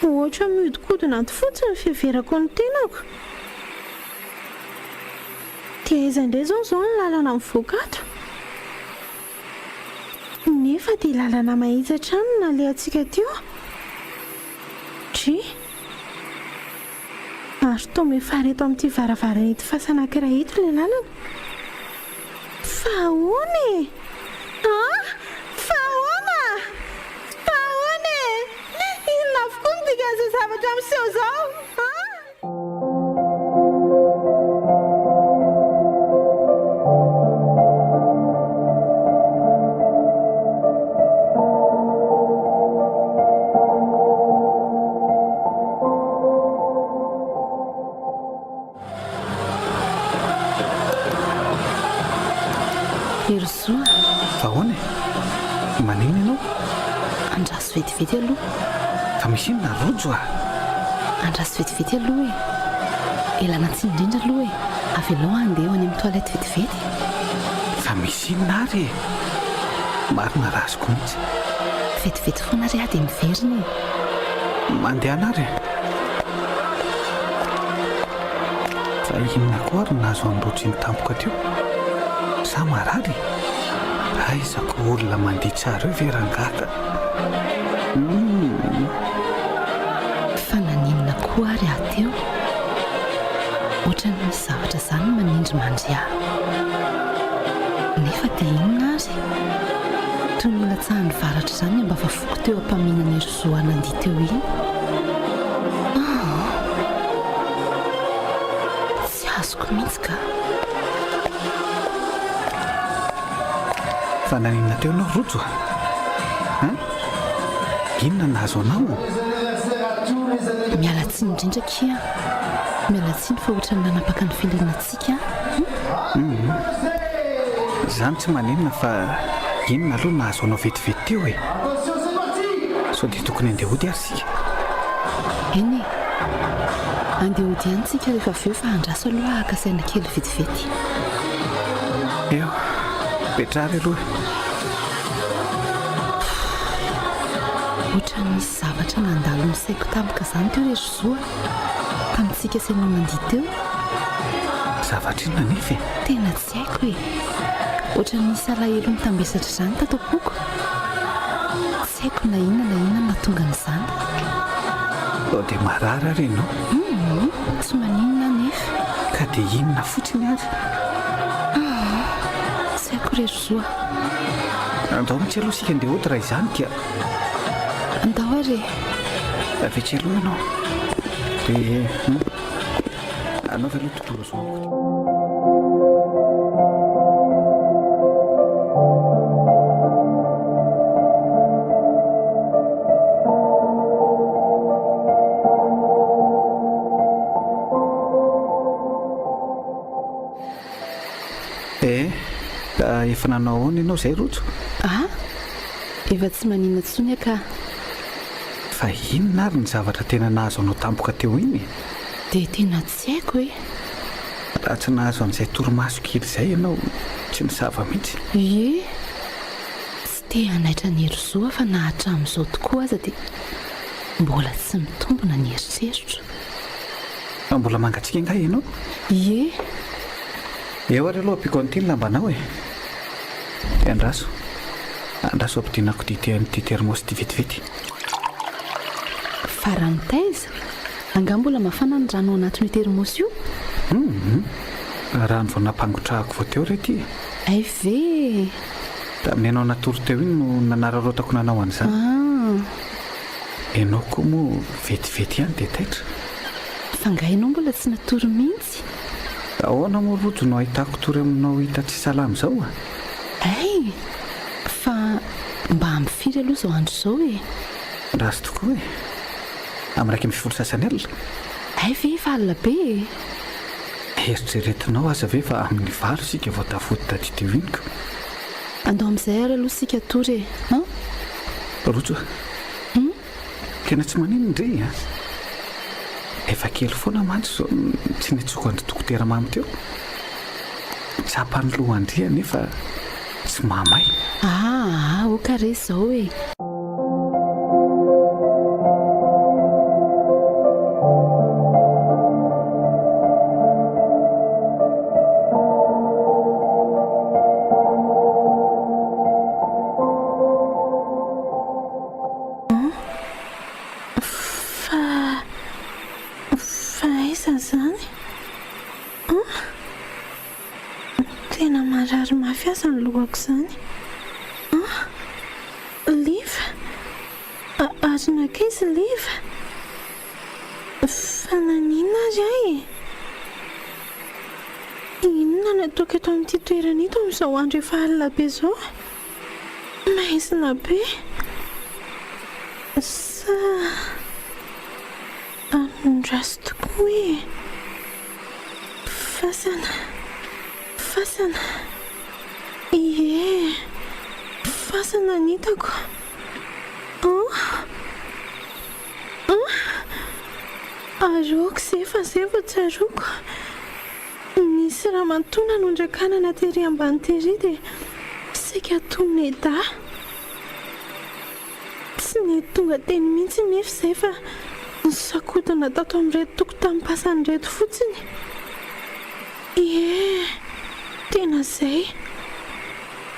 Ohatra mihodinkodina ato fotsiny ny fiheverako ny tenako. Dia aiza indray izao izao ny lalana mivoaka ato? Nefa dia lalana mahitsy hatrany no nalehantsika teo. Dry. Ary toa miafara eto amin'ity varavarana ito fasana anankiray ito ilay lalana. Fa ahoana e? An! Fa ahoana? Fa ahoana e? Inona avokoa no dikan'izao zavatra miseho izao? An! Herizo a! Fa ahoana e? Maninona ianao? Andraso vetivety aloha. Fa misy inona Rojo a? Andraso vetivety aloha e! Ialana tsiny indrindra aloha e! Avelao aho handeha ho any amin'ny toilette vetivety. Fa misy inona ary e? Marina raha azoko mihitsy. Vetivety foana re aho dia miverina e! Mandehana ary e! Fa inona koa ary no nahazo an'i Rojo iny tampoka teo? Sa marary e? Aiza ko olona mandihy tsara eo ve rangahy ka? Humm. Fa naninona koa ary aho teo? teo. Ohatran'ny misy zavatra izany manindry mandry ahy. Nefa dia inona ary? Toy ny nilatsahan'ny varatra izany ny ambavafoko teo am-paminan'i Hery Zo nandihy teo iny. Aa! Tsy azoko mihitsy ka! Fa naninona teo ianao Rojo a? Hein? Inona no nahazo anao? Miala tsiny indrindra akia a! Miala tsiny fa ohatran'ny nanapaka ny filenatsika an! Hum! Izany tsy maninona fa inona aloha no nahazo anao vetivety teo e? Sao dia tokony handeha hody ary isika? Eny e! Andeha hody ihany tsika rehefa avy eo fa andraso aloha haka saina kely vetivety. Eo, petraha ary aloha e. Ohatran'ny nisy zavatra nandalo ny saiko tampoka izany teo ry Zo a! Tamintsika sy ianao nandihy teo. Zavatra inona anefa e? Tena tsy haiko e! Ohatran'ny nisy alahelo nitambesatra izany tato am-poko. Tsy haiko na inona na inona no nahatonga an'izany. Sao dia marary ary ianao? Humm, tsy maninona anefa. Ka dia inona fotsiny ary? Humm, tsy haiko re ry Zo a! Andao mihitsy aloha isika andeha hody raha izany ka. Andao ary e! Avy etsy aloha ianao. Dia hum, anaovy aloha ity tour zone-ko ity. Eh, ka efa nanao ahoana ianao izay Rojo? Ah, efa tsy maninona intsony aho ka. Fa inona ary ny zavatra tena nahazo anao tampoka teo iny e? Dia tena tsy haiko e! Raha tsy nahazo an'izay torimaso kely izay ianao, tsy nisava mihitsy. Ie, tsy te hanaitra an'i Herizo aho fa na hatramin'izao tokoa aza dia mbola tsy mitombina ny eritreritro. Fa mbola mangatsiaka angaha ianao? Ie. Eo ary aloha ampiako an'ity ny lambanao e. Dia andraso. Andraso ampidinako dite an'ity thermos ity vetivety. Fa rano taiza? Angaha mbola mafana ny rano ao anatin'io thermos io? Hum. Rano vao nampangotrahako vao teo re ity e. Hay ve e! Tamin'ny ianao natory teo iny no nanararaotako nanao an'izany. Ah. Ianao koa moa vetivety ihany dia taitra. Fa angaha ianao mbola tsy natory mihitsy? Ahoana moa Rojo no ahitako tory aminao hita tsy salama izao a? Hay! Fa mba amin'ny firy aloha izao andro izao e? Ratsy tokoa e! Amin'ny 11 sasany alina? Hay ve efa alina be e? Eritreretinao aza ve fa amin'ny valo isika vao tafody taty teo iny ko? Andao amin'izay ary aloha isika hatory e! An? Rojo a! Tena tsy maninona ndry a! Efa kely foana mantsy izao no tsy niantsoako an-dry dokotera Mamy teo. Tsapan'ny lohan-dry anefa tsy mahamay. Aa ok re izao e! Fa, fa aiza izany? An? Tena marary mafy aza ny lohako izany. An? Liva? Ary nankaiza i Liva? Fa naninona ary aho e? Inona no ataoko eto amin'ity toerana ito amin'izao andro efa alina be izao? Maizina be. Sa andraso tokoa e. Fasana. Fasana. Ie. Fasana ny hitako. An? An? Ary ok izay fa izay vao tsaroako. Nisy ramatoa nanondraka anana tery ambany tery dia saika toneda. Tsy nety tonga teny mihitsy nefa izay fa nisakodina tato amin'ireto tokotanim-pasana ireto fotsiny. Ie, tena izay.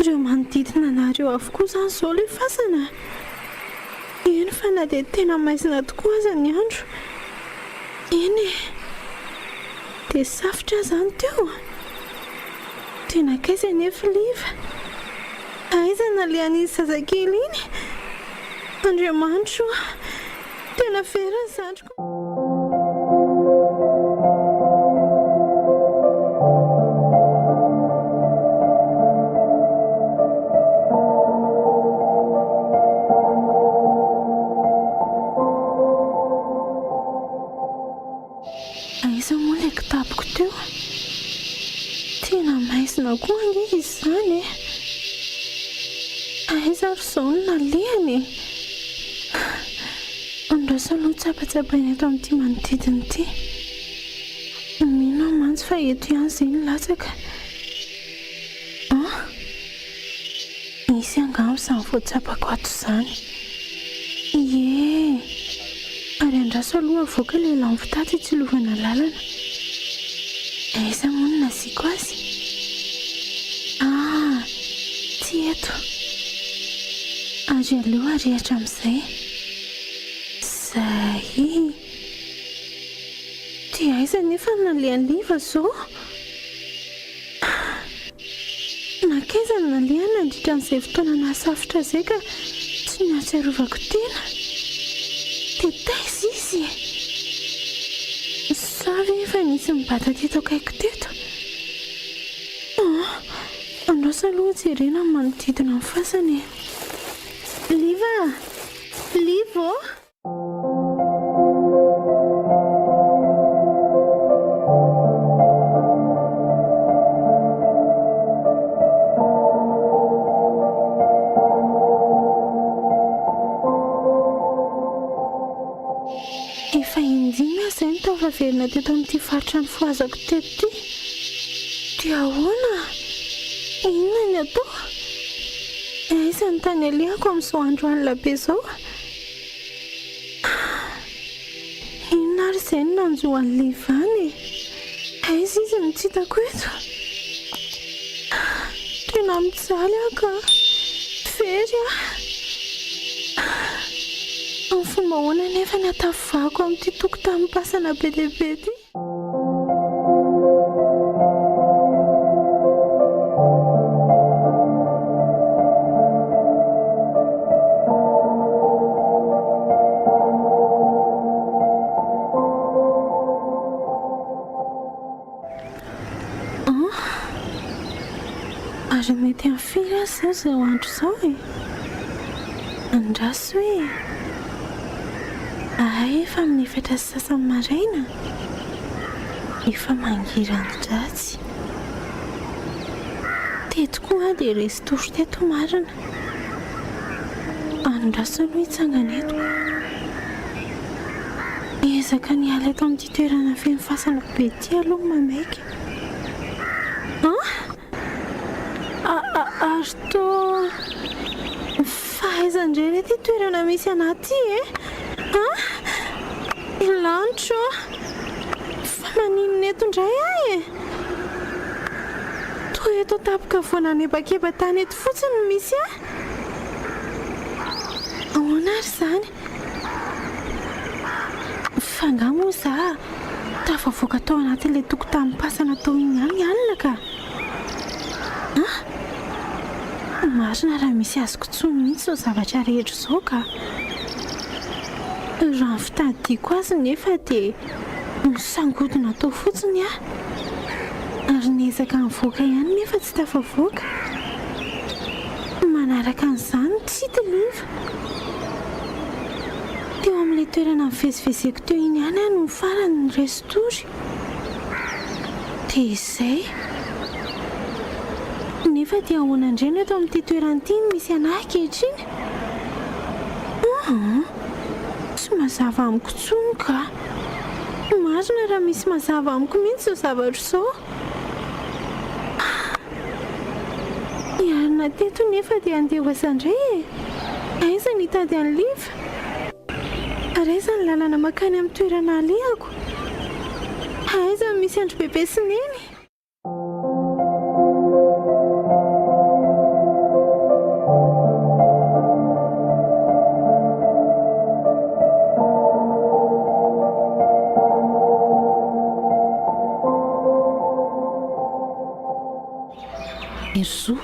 Ireo manodidina anareo avokoa izany izao ilay fasana? Eny fa na dia tena maizina tokoa aza ny andro. Eny e! Dia safotra aho izany teo? Dia nankaiza anefa Liva? Aiza no nalehan'iny zazakely iny? Andriamanitro o! Tena very ny zandriko. Aiza moa ilay kitapoko teo? Tena maizina koa ange izy izany e! Aiza ary izao no nalehany e? Andraso aloha tsapatsapaina eto amin'ity manodidina ity. Mino aho mantsy fa eto ihany izay no latsaka. An! Misy angamba izany voatsapako ato izany. Ie! Ary andraso aloha avoaka ilay lampe tato hitsilovana lalana. Aiza moa no nasiako azy? Ah! Tsy eto. Ary aleo arehitra amin'izay. Izay. Dia aiza anefa no nalehan'i Liva izao? Nankaiza no nalehany nandritra an'izay fotoana nahasafotra izay ka tsy nahatsiarovako tena? Dia taiza izy e? Sa ve efa nisy nibata teto akaiko teto? Ah, andraso aloha jerena ny manodidina ny fasana e! Liva a! Liva ô! Efa in-dimy aho izay no tafaverina teto amin'ity faritra nifohazako teto ity. Dia ahoana? Inona ny atao? Aiza ny tany alehako amin'izao andro alina be izao? Inona ary izay no nanjo an'i Livan e? Aiza izy no tsy hitako eto? Tena mijaly aho ka! Very aho! Amin'ny fomba ahoana anefa ny hatafovahako amin'ity tokotanim-pasana be dia be ity? Ary mety amin'ny firy aza izao izao andro izao e? Andraso e! Ahay efa amin'ny 4:30 maraina? Efa mangiran-dratsy. Teto koa aho dia resy tory teto marina. Andraso aloha hitsangana eto. Miezaka ny hiala eto amin'ity toerana feno fasana be ity aloha maimaika. An? Ary toa fa aiza indray re ity toerana misy anà ity e? An? Lanitra ô! Fa maninona eto indray aho e? Toa eto an-tampon-kavoana anebakeba-tany eto fotsiny no misy ahy. Ahoana ary izany? Fa angaha moa za tafavoaka tao anatin'ilay tokotanim-pasana tao iny ihany ny alina ka? An? Marina raha misy azoko intsony mihitsy izao zavatra rehetra izao ka! Raha ny fitadidiako azy nefa dia nisangodina tao fotsiny aho. Ary niezaka nivoaka ihany nefa tsy tafavoaka. Manaraka an'izany tsy hita Liva. Teo amin'ilay toerana nivezivezeko teo iny ihany aho no farany niresin-tory. Dia izay. Nefa dia ahoana indray no eto amin'ity toerana ity no misy an'ahy ankehitriny? Aa! Tsy mazava amiko intsony ka! Marina raha misy mazava amiko mihitsy izao zavatra izao. Niarina teto nefa dia handeha ho aiza indray e? Aiza ny hitady an'i Liva? Ary aiza ny lalana mankany amin'ny toerana alehako? Aiza no misy an-dry Bebe sy Neny? Herizo.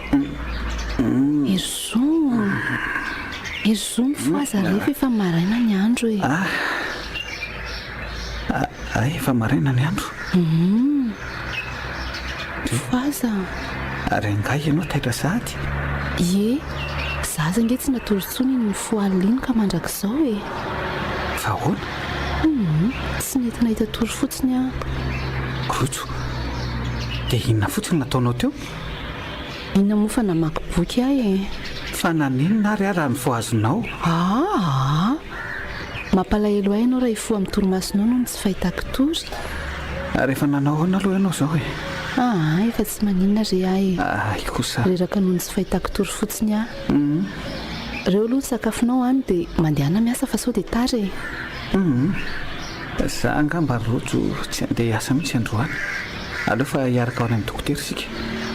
Herizo. Herizo mifohaza re fa efa maraina ny andro e. Ah. Hay efa maraina ny andro. Hum. Mifohaza. Ary angaha ianao taitra sahady? Ie. Zaza ange tsy natory intsony iny nifoha alina iny ka mandrakizao e. Fa ahoana? Hum. Tsy nety nahita tory fotsiny aho. Rojo. Dia inona fotsiny no nataonao teo? Inona moa fa namaky boky aho e. Fa naninona ary aho raha nifohazonao? Aa! Mampalahelo ahy ianao raha hifoha amin'ny torimasonao noho ny tsy fahitako tory. Ary efa nanao ahoana aloha ianao izao e? Aa! Efa tsy maninona re aho e. Hay kosa. Reraka noho ny tsy fahitako tory fotsiny aho. Ireo aloha ny sakafonao any dia mandehana miasa fa sao dia tara e. Hum. Za angamba rojo tsy handeha hiasa mihitsy androany. Aleo fa hiaraka ho any amin'ny dokotera isika.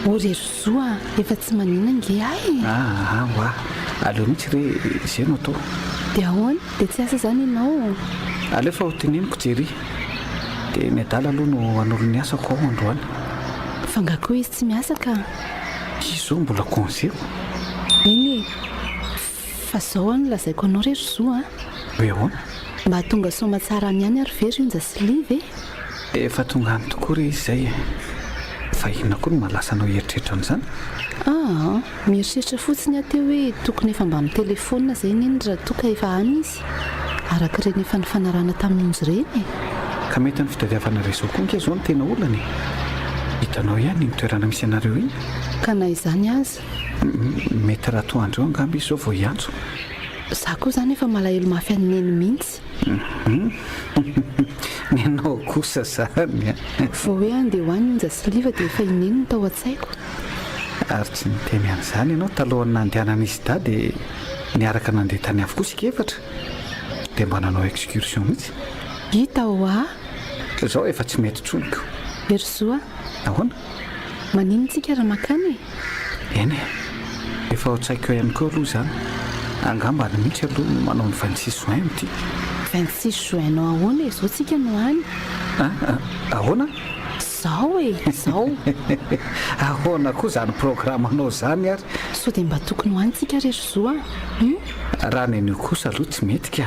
O ry Rojo a! Efa tsy maninona ange ahy e! Aa oa! Aleo mihitsy re izay no atao. Dia ahoana? Dia tsy hiasa izany ianao? Aleo fa ho teneniko Jerry. Dia ny adala aloha no hanolo ny asako ao androany. Fa nga koa izy tsy miasa ka? Izy izao mbola congé-ko. Eny e! Fa zao ano lazaiko anao re ry zo a! Hoe ahoana? Mba tonga soamatsara any ihany ary ve ry Onja sy Liva e? Efa tonga any tokoa re izy izay e! Fa inona koa no mahalasa anao hieritreritra an'izany? Aa! Mieritreritra fotsiny aho teo hoe tokony efa mba mitelefaonina izay neny raha toa ka efa any izy, araka ireny efa nifanarahana tamin'i Onja ireny e! Ka mety ny fitadiavana réseau koa ange izao no tena olana e! Hitanao ihany iny toerana misy anareo iny? Ka na izany aza. Mety raha toa andreo angamba izy zao vao hiantso. Za koa zany efa malahelo mafy an'i Neny mihitsy. Nenao kosa zany a! Vao hoe andeha ho any Onja sy Liva dia efa i Neny no tao an-tsaiko. Ary tsy niteny an'izany ianao talohan'ny nandehanan'izy dahy dia niaraka nandeha tany avokoa isika efatra dia mba nanao excursion mihitsy. Hita ho'a! Izao efa tsy mety intsony ko. Herizo a! Ahoana? Maninona tsika raha makany e? Eny e! Efa ao an-tsaiko ihany koa aloha izany. Angamba any mihitsy aloha no manao ny 26 juin amin'ity. 26 juin-nao ahoana e? Izao tsika no any. An? Ahoana? Izao e! Izao! Ahoana koa izany programanao izany ary? Sao dia mba tokony ho any tsika re ry Zo a! Hum? Raha ny anio kosa aloha tsy mety ka!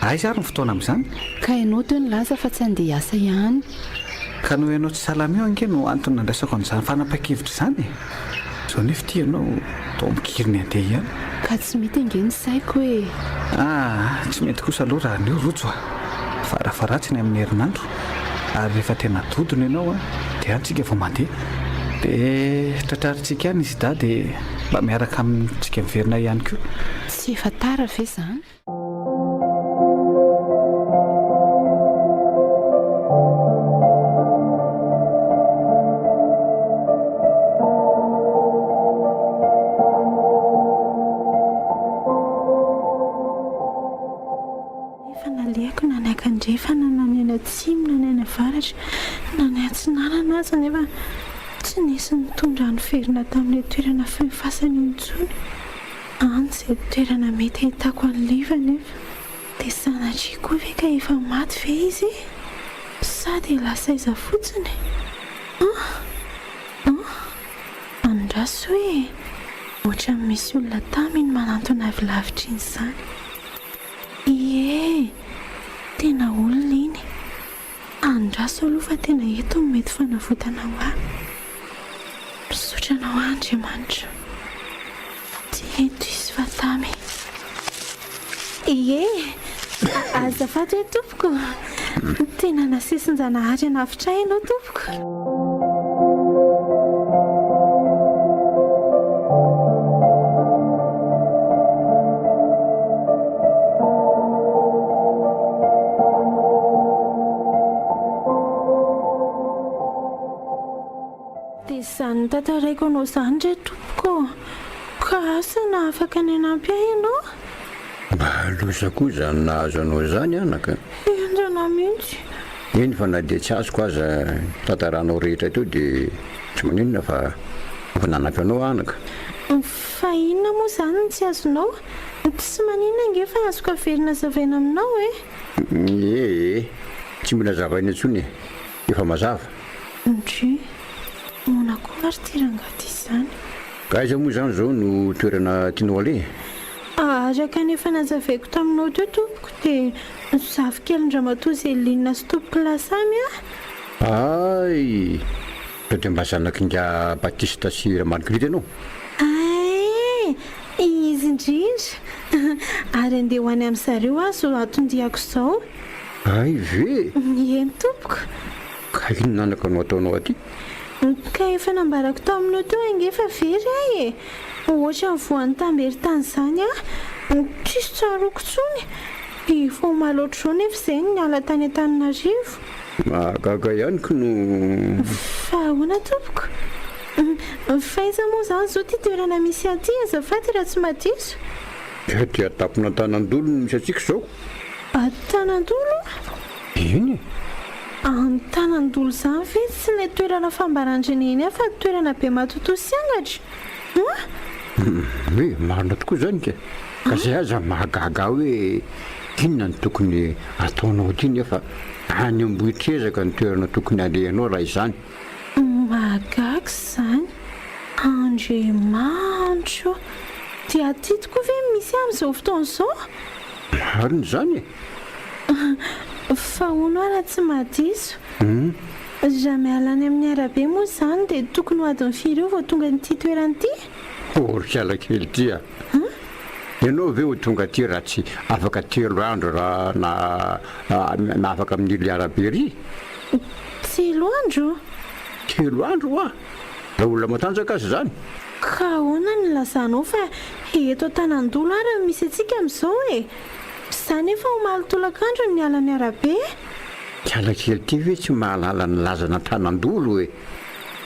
Aiza ary ny fotoana amin'izany? Ka ianao teo nilaza fa tsy handeha hiasa ihany. Ka noho ianao tsy salama io ange no antony nandraisako an'izany fanapahan-kevitra izany e! Izao nefa ity ianao toa mikiry ny handeha ihany. Ka tsy mety ange ny saiko e! Aa, tsy mety kosa aloha raha anio rojo a! Farafaharatsiny amin'ny herinandro. Ary rehefa tena dodona ianao a, dia any tsika vao mandeha. Dia tratrarintsika any izy dahy dia mba miaraka amintsika miverina ihany koa. Tsy efa tara ve izany? Efa nalehako na ny ankandrefana na ny any atsimo na ny any avaratra na ny atsinanana aza nefa tsy nisy nitondra niverina tamin'ilay toerana feno fasana io intsony. Any izay toerana mety ahitako an'i Liva anefa. Dia sanatria koa ve ka efa maty ve izy e? Sa dia lasa aiza fotsiny? An! An! Andraso e! Ohatran'ny misy olona tamy iny manantona avy lavitra iny izany. Ie! Tena olona iny. Andraso aloha fa tena eto no mety fanavotana ho ahy. Misaotra anao Andriamanitra. Tsy eto izy fa tamy. Ie! Azafady hoe tompoko. Tena nasesin-janahary hanavotra ahy ianao tompoko. Dia izany notantaraiko anao izany re tompoko ô! Ka asa na afaka ny hanampy ahy ianao? Mba loza koa izany nahazo anao izany anaka. Henjana mihitsy. Eny fa na dia tsy azoko aza ny tantaranao rehetra teo dia tsy maninona fa efa nanampy anao aho anaka. Fa inona moa izany no tsy azonao? Tsy maninona ange fa azoko averina azavaina aminao e! Ee, tsy mila azavaina intsony e! Efa mazava. Ndry. Ahoana koa ary ity rangahy ity izany? Ka aiza moa izany izao no toerana tianao aleha? Araka ny efa nazavaiko taminao teo tompoko dia zafikelin-dRamatoa Zeline sy tompokolahy samy aho. Hay! Sao dia mba zanak'ingahy Batista sy Ramarguerite ianao? Hay! Izy indrindra! Ary andeha ho any amin-dry zareo aho izao anton-diako izao. Hay ve? Eny tompoko. Ka inona anaka no ataonao aty? Ka efa nambarako taminao teo ange fa very aho e! Ohatran'ny voan'ny tamberin-tany izany aho, tsisy tsaroako intsony. Efa omaly ohatr'izao nefa izay no niala tany Antananarivo. Mahagaga ihany ko no. Fa ahoana tompoko? Fa aiza moa izany izao ity toerana misy ahy ity azafady raha tsy mahadiso? Aty an-tampon'Antanandolo no misy antsika izao. Antanandolo? Eny e! Antanandolo izany ve tsy ilay toerana fambaran-dReny eny ihany fa toerana be matotoa sy angatra? An? Hoe marina tokoa izany ka! Ka izay aza mahagaga ahy hoe inona no tokony ataonao aty nefa any Ambohitrezaka ny toerana tokony alehanao raha izany. Mahagaga izany! Andriamanitra ô! Dia aty tokoa ve no misy ahy amin'izao fotoana izao? Marina izany e! Fa hono aho raha tsy mahadiso? Raha miala any amin'ny arabe moa izany dia tokony ho adiny firy eo vao tonga an'ity toerana ity? Oh ry kiala kely ity a! Ianao ve ho tonga aty raha tsy afaka telo andro raha na na afaka amin'ily arabe iry? Telo andro? Telo andro hoa! Raha olona matanjaka aza izany. Ka ahoana no ilazanao fa eto Antanandolo ary no misy antsika amin'izao e? Za nefa omaly tolakandro no niala ny arabe. Kiala kely ity ve tsy mahalala ny lazan'Antanandolo e?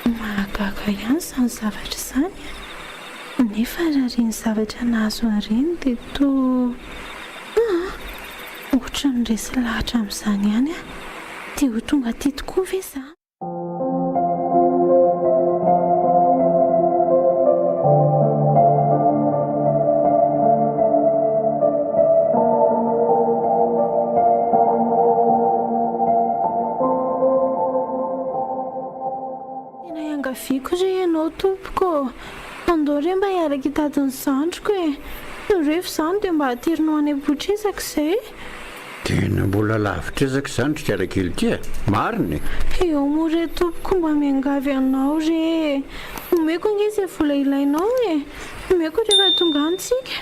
Mahagaga ihany izany zavatra izany a! Nefa raha ireny zavatra nahazo an'ireny dia toa aa! Ohatran'ny resy lahatra amin'izany ihany aho. Dia ho tonga aty tokoa ve za? Tena iangaviako re ianao tompoko ô! Andao re mba hiaraka hitady ny zandriko e! Rehefa izany dia mba aterinao any Ambohitrezaka izay. Tena mbola lavitr'ezaka izany ry kialakely ity e! Marina e! Eo moa re tompoko mba miangavy anao re e! Omeko ange izay vola ilainao e! Omeko rehefa tonga any tsika!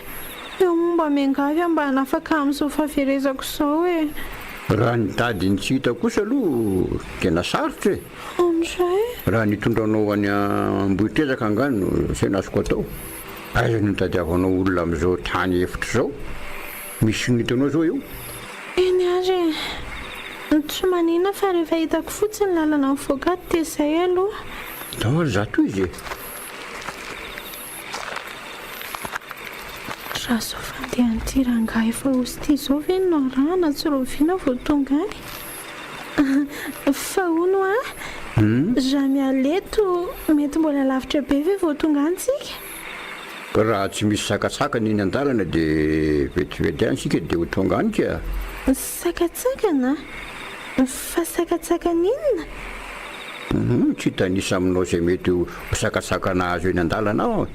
Eo moa mba miangavy aho mba hanafaka amin'izao fahaverezako izao e! Raha nitady ny tsy hita kosa aloha tena sarotra e! Andray! Raha ny hitondra anao any Ambohitrezaka angaha no saina azoko atao? Aiza no hitadiavanao olona amin'izao tany efitra izao? Misy ny hitanao zao eo? Eny ary e! Tsy maninona fa rehefa hitako fotsiny ny lalana mivoaka ato dia izay aloha. Ndao ary za tohizo e! Raha izao fandehan'ity rangahy efa osy ity izao ve no arahana tsy rahoviana vao tonga any? Fa hono hoa, raha miala eto mety mbola lavitra be ve vao tonga any tsika? Raha tsy misy sakatsakana eny an-dalana dia vetivety ihany isika dia ho tonga any ka. Sakatsakana? Fa sakatsakana inona? Hum, tsy hitanisa aminao izay mety ho sakatsakana azo eny an-dalana aho.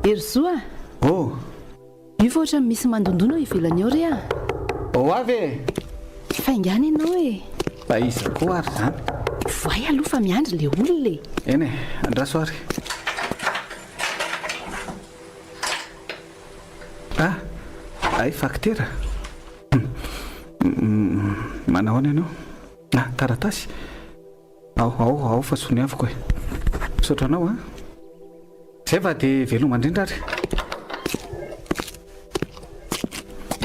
Herizo a! Oh! Io fa ohatran'ny misy mandondona ao ivelany ao re a! Ho avy e! Faingàna ianao e! Fa iza koa ary izany? Voay aloha fa miandry ilay olona e! Eny e, andraso ary. Ah! Hay fakitera! Manao ahoana ianao? Ah, taratasy? Ao, ao, ao fa soniaviko e. Misaotra anao an. Zay fa dia veloma indrindra ary.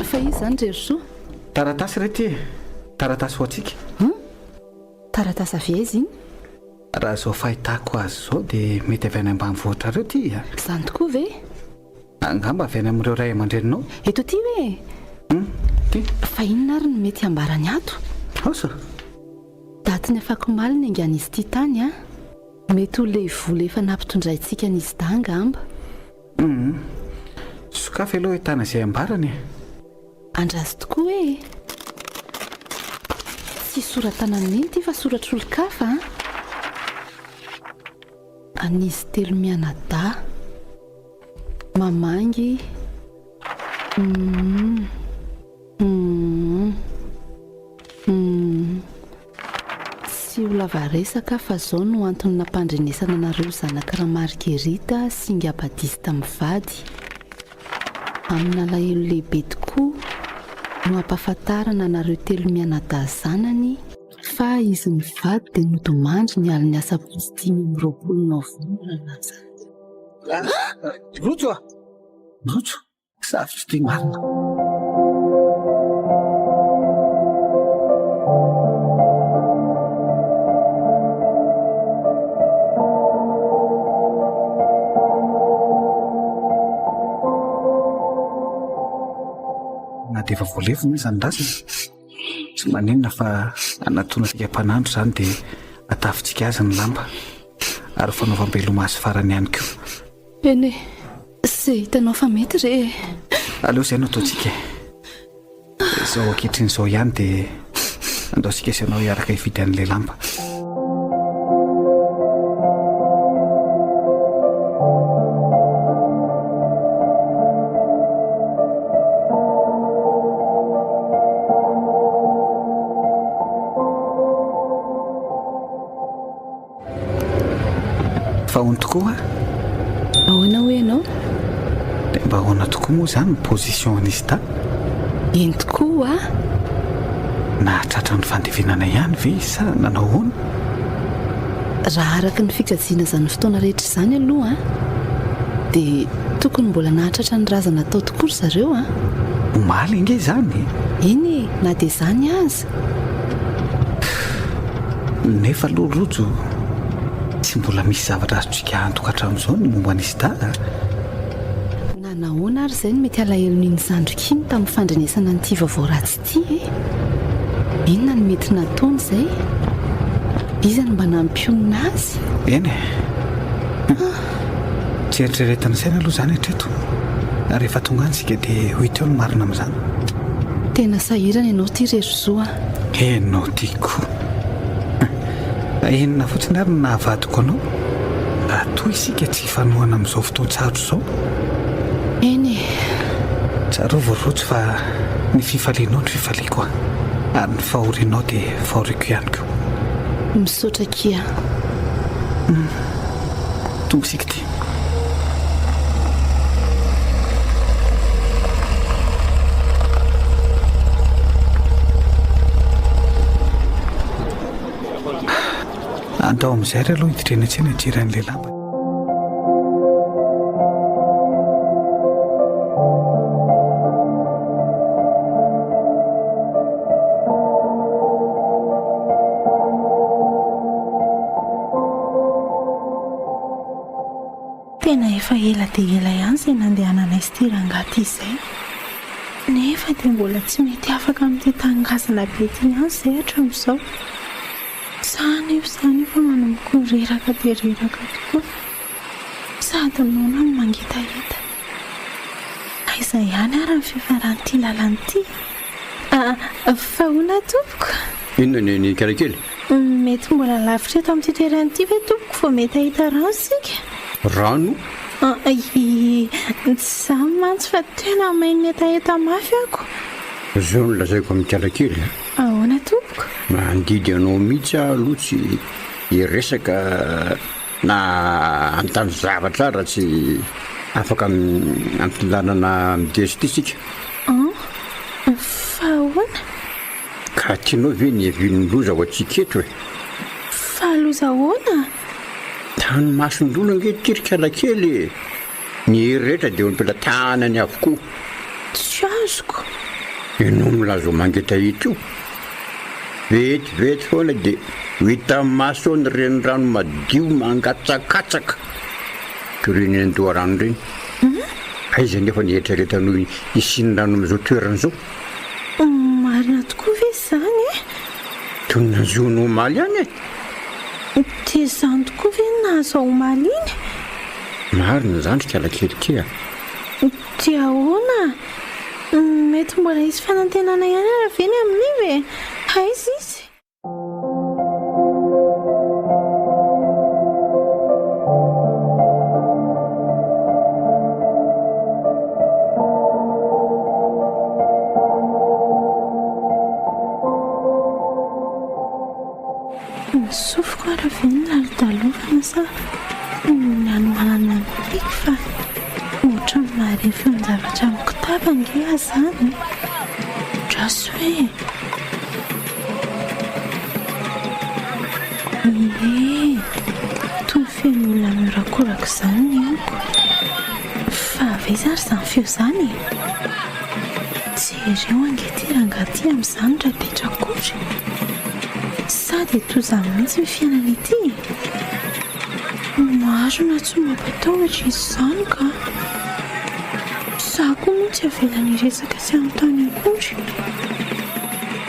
Fa iza izany ry Herisoa? Taratasy re ity e. Taratasy ho antsika. Hum? Taratasy avy aiza iny? Raha izao fahitako azy izao dia mety avy any ambanivohitrareo ity a. Izany tokoa ve? Angamba avy any amin'ireo ray aman-dreninao. Eto aty hoe? Hum, ity. Fa inona ary no mety hambarany ato? Asa? Datin'ny afakomaly ny niaingan'izy ity tany an! Mety ho ilay vola efa nampitondraintsika an'izy dahy angamba. Humm. Sokafy aloha ahitana izay ambarany e! Andraso tokoa e! Tsy sora-tanan'i Neny ity fa soratr'olon-kafa an! An'izy telo mianadahy. Mamangy. Humm. Humm. Humm. Tsy ho lava resaka aho fa zao no antony nampandrenesana anareo zanak'i Ramargerita sy Ingahy Badista mivady. Amin'alahelo lehibe tokoa no ampahafantarana anareo telo mianadahy zanany fa izy mivady dia nodimandry ny alin'ny asabotsy 25 novambra lasa. Rojo a! Rojo! Sarotra ity marina. Na dia efa voalevina aza ny razana, tsy maninona fa anatonantsika mpanandro izany dia atafintsika azy ny lamba ary fanaovam-beloma azy farany ihany koa. Eny e, ze hitanao fa mety re e. Aleo izay no ataontsika e. Izao ankehitriny izao ihany dia andao isika sy ianao hiaraka hividy an'ilay lamba. Fa ahoana tokoa? Ahoana hoy ianao? Dia mba ahoana tokoa moa izany ny position an'izy dahy? Eny tokoa hoa. Nahatratra ny fandevenana ihany ve izy sa nanao ahoana? Raha araka ny fikajiana izany fotoana rehetra izany aloha dia tokony mbola nahatratra ny razana tao tokoa ry zareo an! Omaly ange izany e! Eny e, na dia izany aza. Nefa aloha Rojo, tsy mbola misy zavatra azontsika antoka hatramin'izao ny momba an'i Isdal a! Na nahoana ary izay no mety alahelon'iny zandriko iny tamin'ny fandrenesana an'ity vaovao ratsy ity e? Inona no mety nataony izay? Iza no mba nampionona azy? Eny e! Tsy eritreretin'ny saina aloha izany hatreto. Rehefa tonga any isika dia ho hita eo ny marina amin'izany. Tena sahirana ianao ity re ry Zo a! Ianao ity koa. Inona fotsiny ary no nahavadiko anao? Raha toa isika tsy hifanohana amin'izao fotoan-tsarotra izao? Eny e! Tsarovy ry Rojo fa ny fifalianao no fifaliako a! Ary ny fahorianao dia fahoriako ihany koa. Misaotra akia. Tonga isika ity. Andao amin'izay ary aloha hiditra eny an-tsena hijery an'ilay lamba. Tena efa ela dia ela ihany izay nandehananay sy ity rangahy ity izay. Nefa dia mbola tsy mety afaka amin'ity tany ngazana be ity ihany izay hatramin'izao. Za anefa izany efa manomboka ho reraka dia reraka tokoa. Sady noana no mangetaheta. Aiza ihany ary ny fiafaran'ity lalana ity? Fa ahoana tompoko? Inona ny ny kalakely? Mety mbola lavitra eto amin'ity toerana ity ve tompoko vao mety hahita rano isika? Rano? Tsy izany mantsy fa tena main'ny hetaheta mafy ako. Izao no lazaiko amin'i kalakely a. Ahoana tompoko? Mandidy anao mihitsy aho aloha tsy hiresaka na hanontany zavatra ahy raha tsy afaka amin'ity lalana mideza ity isika. An? Fa ahoana? Ka tianao ve ny hiavian'ny loza ho antsika eto e? Fa loza ahoana? Tany mason-dolo ange ity ry kalakely e! Ny hery rehetra dia eo am-pelatanany avokoa. Tsy azoko. Ianao milaza ho mangetaheta io. Vetivety foana dia ho hita maso eo ny renirano madio mangatsakatsaka toy ireny eny an-doharano ireny. Aiza anefa ny eritreretanao hisian'ny rano amin'izao toerana izao? Marina tokoa ve izany e? Toy ny nanjo anao omaly ihany e! Dia izany tokoa ve no nahazo ahy omaly iny? Marina izany ry kalakely ity a! Dia ahoana? Mety mbola hisy fanantenana ihany ary ve ny amin'i Liva e? Aiza izy? Ny sofiko ary ve no lalodalovana sa ny hanoanana no tiako fa ohatran'ny mahare feon-javatra mikotaba ange aho izany e! Andraso e! Ie, toy ny feon'olona mihorakoraka izany ny henoko. Fa avy aiza ary izany feo izany e? Jereo ange ity rangahy ity amin'izany raha taitra akory. Sa dia toy izany mihitsy ny fiainana ity e? Marina tsy mampatahotra izy izany ka. Za koa moa tsy avelany hiresaka sy hanontany akory.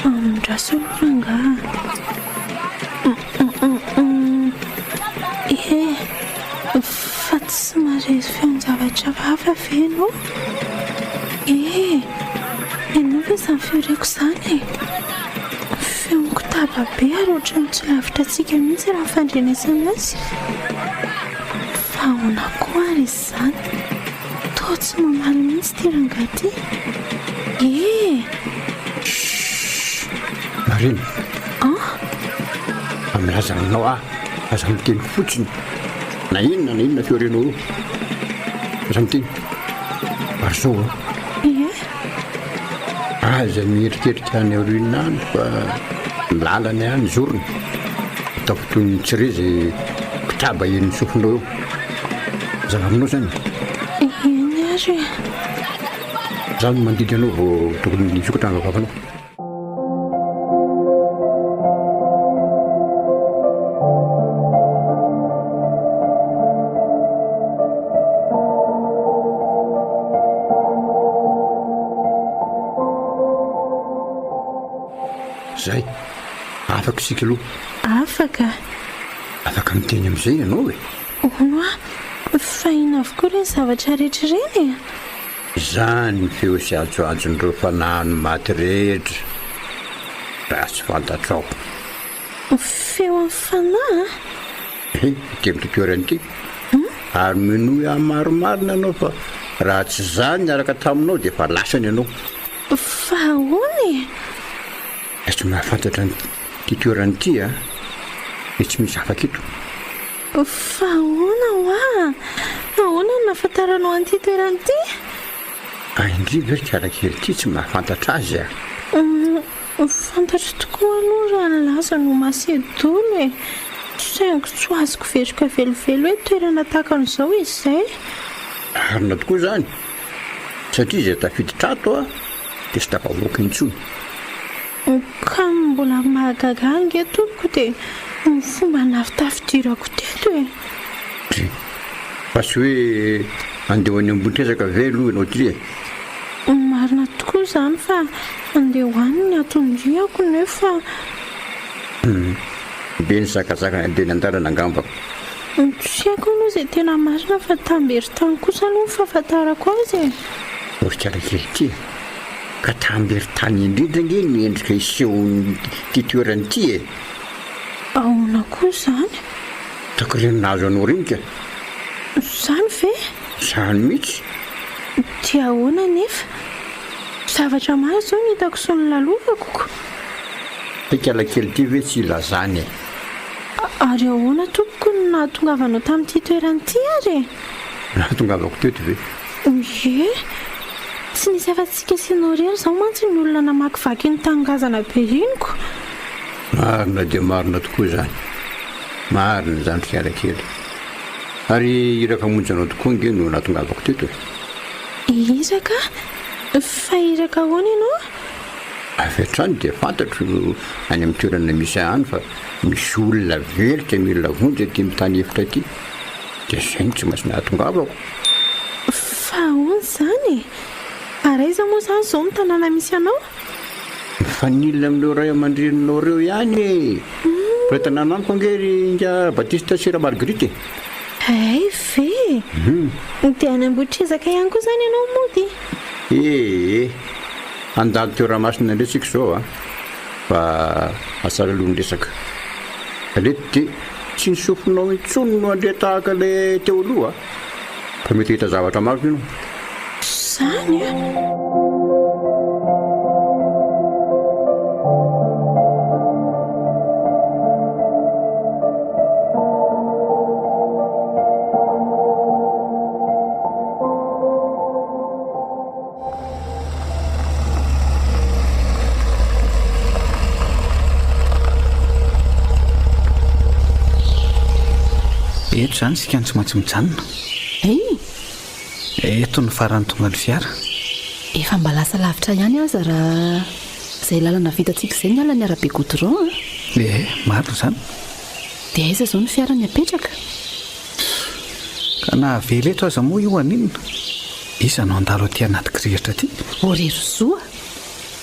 Andraso aloha rangahy a. Ie, fa tsy mahare feon-javatra hafahafa ve ianao? E! Ianao ve izany feo reko izany e? Feo mikotaba be ary ohatran'ny tsy lavitra antsika mihitsy raha ny fandrenesana azy. Fa ahoana koa ary izy izany? Toa tsy mamaly mihitsy ity rangahy ity. E! Chut! Marina. An? Fa milaza aminao aho, aza miteny fotsiny. Na inona na inona feo renao eo. Aza miteny. Ary izao an. Ie. Aza mieritreritra any aoriana any fa ny lalana ihany zorony. Ataoko toy ny tsy re izay mpitaba eny sofinao eo. Mazava aminao izany? Eny ary e. Izaho no mandidy anao vao tokony hisokatra ny vavanao. Zay. Afaka isika aloha. Afaka? Afaka miteny amin'izay ianao e. Hono aho, fa inona avokoa ireny zavatra rehetra ireny e? Izany ny feo sy antsoantson'ireo fanahin'ny maty rehetra, raha tsy fantatrao. Feo an'ny fanahy? He, ity amin'ity toerana ity. Ary minoa ahy marimarina ianao fa raha tsy izaho niaraka taminao dia efa lasany ianao. Fa ahoana e? Raha tsy mahafantatra an'ity toerana ity aho, dia tsy misy afaka eto. Fa ahoana hoa? Ahoana no nahafantaranao an'ity toerana ity? Fa indry ve ry kalakely ity tsy mahafantatra azy a? Fantatro tokoa aloha raha nilaza no Masedolo e! Saingy tsy ho azoko veroka velively hoe toerana tahaka an'izao izy izay. Marina tokoa izany, satria izay tafiditra ato dia tsy tafavoaka intsony. Ka ny mbola mahagaga ahy ange tompoko dia ny fomba nahafitafidirako teto e! Dry. Fa tsy hoe andeha ho any ambony trezaka ve aloha ianao ty e? Marina tokoa izany fa andeha ho any ny anton-diako nefa. Hum. Be ny zakazaka nandeha ny an-dalana angamba. Tsy haiko aloha izay tena marina fa tamberin-tany kosa aloha ny fahafantarako azy e! Ry kalakely ty e! Ka tamberin-tany indrindra ange ny endrika isehon'ity toerana ity e! Ahoana koa izany? Hitako ireny nahazo anao ireny ka! Izany ve? Izany mihitsy! Dia ahoana anefa? Zavatra maro izao no hitako sy nolalovako ko! Ity kalakely ity ve tsy ilazana e! Ary ahoana tompoko no nahatongavanao tamin'ity toerana ity ary e? Nahatongavako teto ve? Ie! Tsy nisy afa-tsika sy ianao irery izao mantsy ny olona namakivaky iny tany ngazana be iny ko! Marina dia marina tokoa izany. Marina izany ry Kiarakely. Ary iraka hamonjy anao tokoa ange no nahatongavako teto e! Iraka? Fa iraka ahoana ianao? Avy hatrany dia fantatro any amin'ny toerana misy ahy any fa misy olona very ka mila vonjy aty amin'ny tany efitra aty. Dia izay no tsy maintsy nahatongavako. Fa ahoana izany e? Ary aiza moa izany izao ny tanàna misy anao? Mifanila amin'ireo ray aman-dreninao ireo ihany e! Mpiray tanàna amiko ange ry Ingahy Batista sy Ramarguerite e! Hay ve e! Dia any Ambohitrezaka ihany koa izany ianao mody? Ee, handalo teo Ramasina indray isika izao a! Fa atsara aloha ny resaka. Aleo dia tsy ny sofinao intsony no handre tahaka ilay teo aloha a! Fa mety hahita zavatra maro ianao. Izany a! Eto izany isika no tsy maintsy mijanona. Ei! Eto no farany tonga ny fiara. Efa mba lasa lavitra ihany aza raha izay lalana vitantsika izay niala ny arabe goudron a! Ee, marina izany. Dia aiza izao ny fiara ny apetraka? Ka na avela eto aza moa io haninona? Iza no handalo aty anaty kirihitra aty? O ry Rosoa a!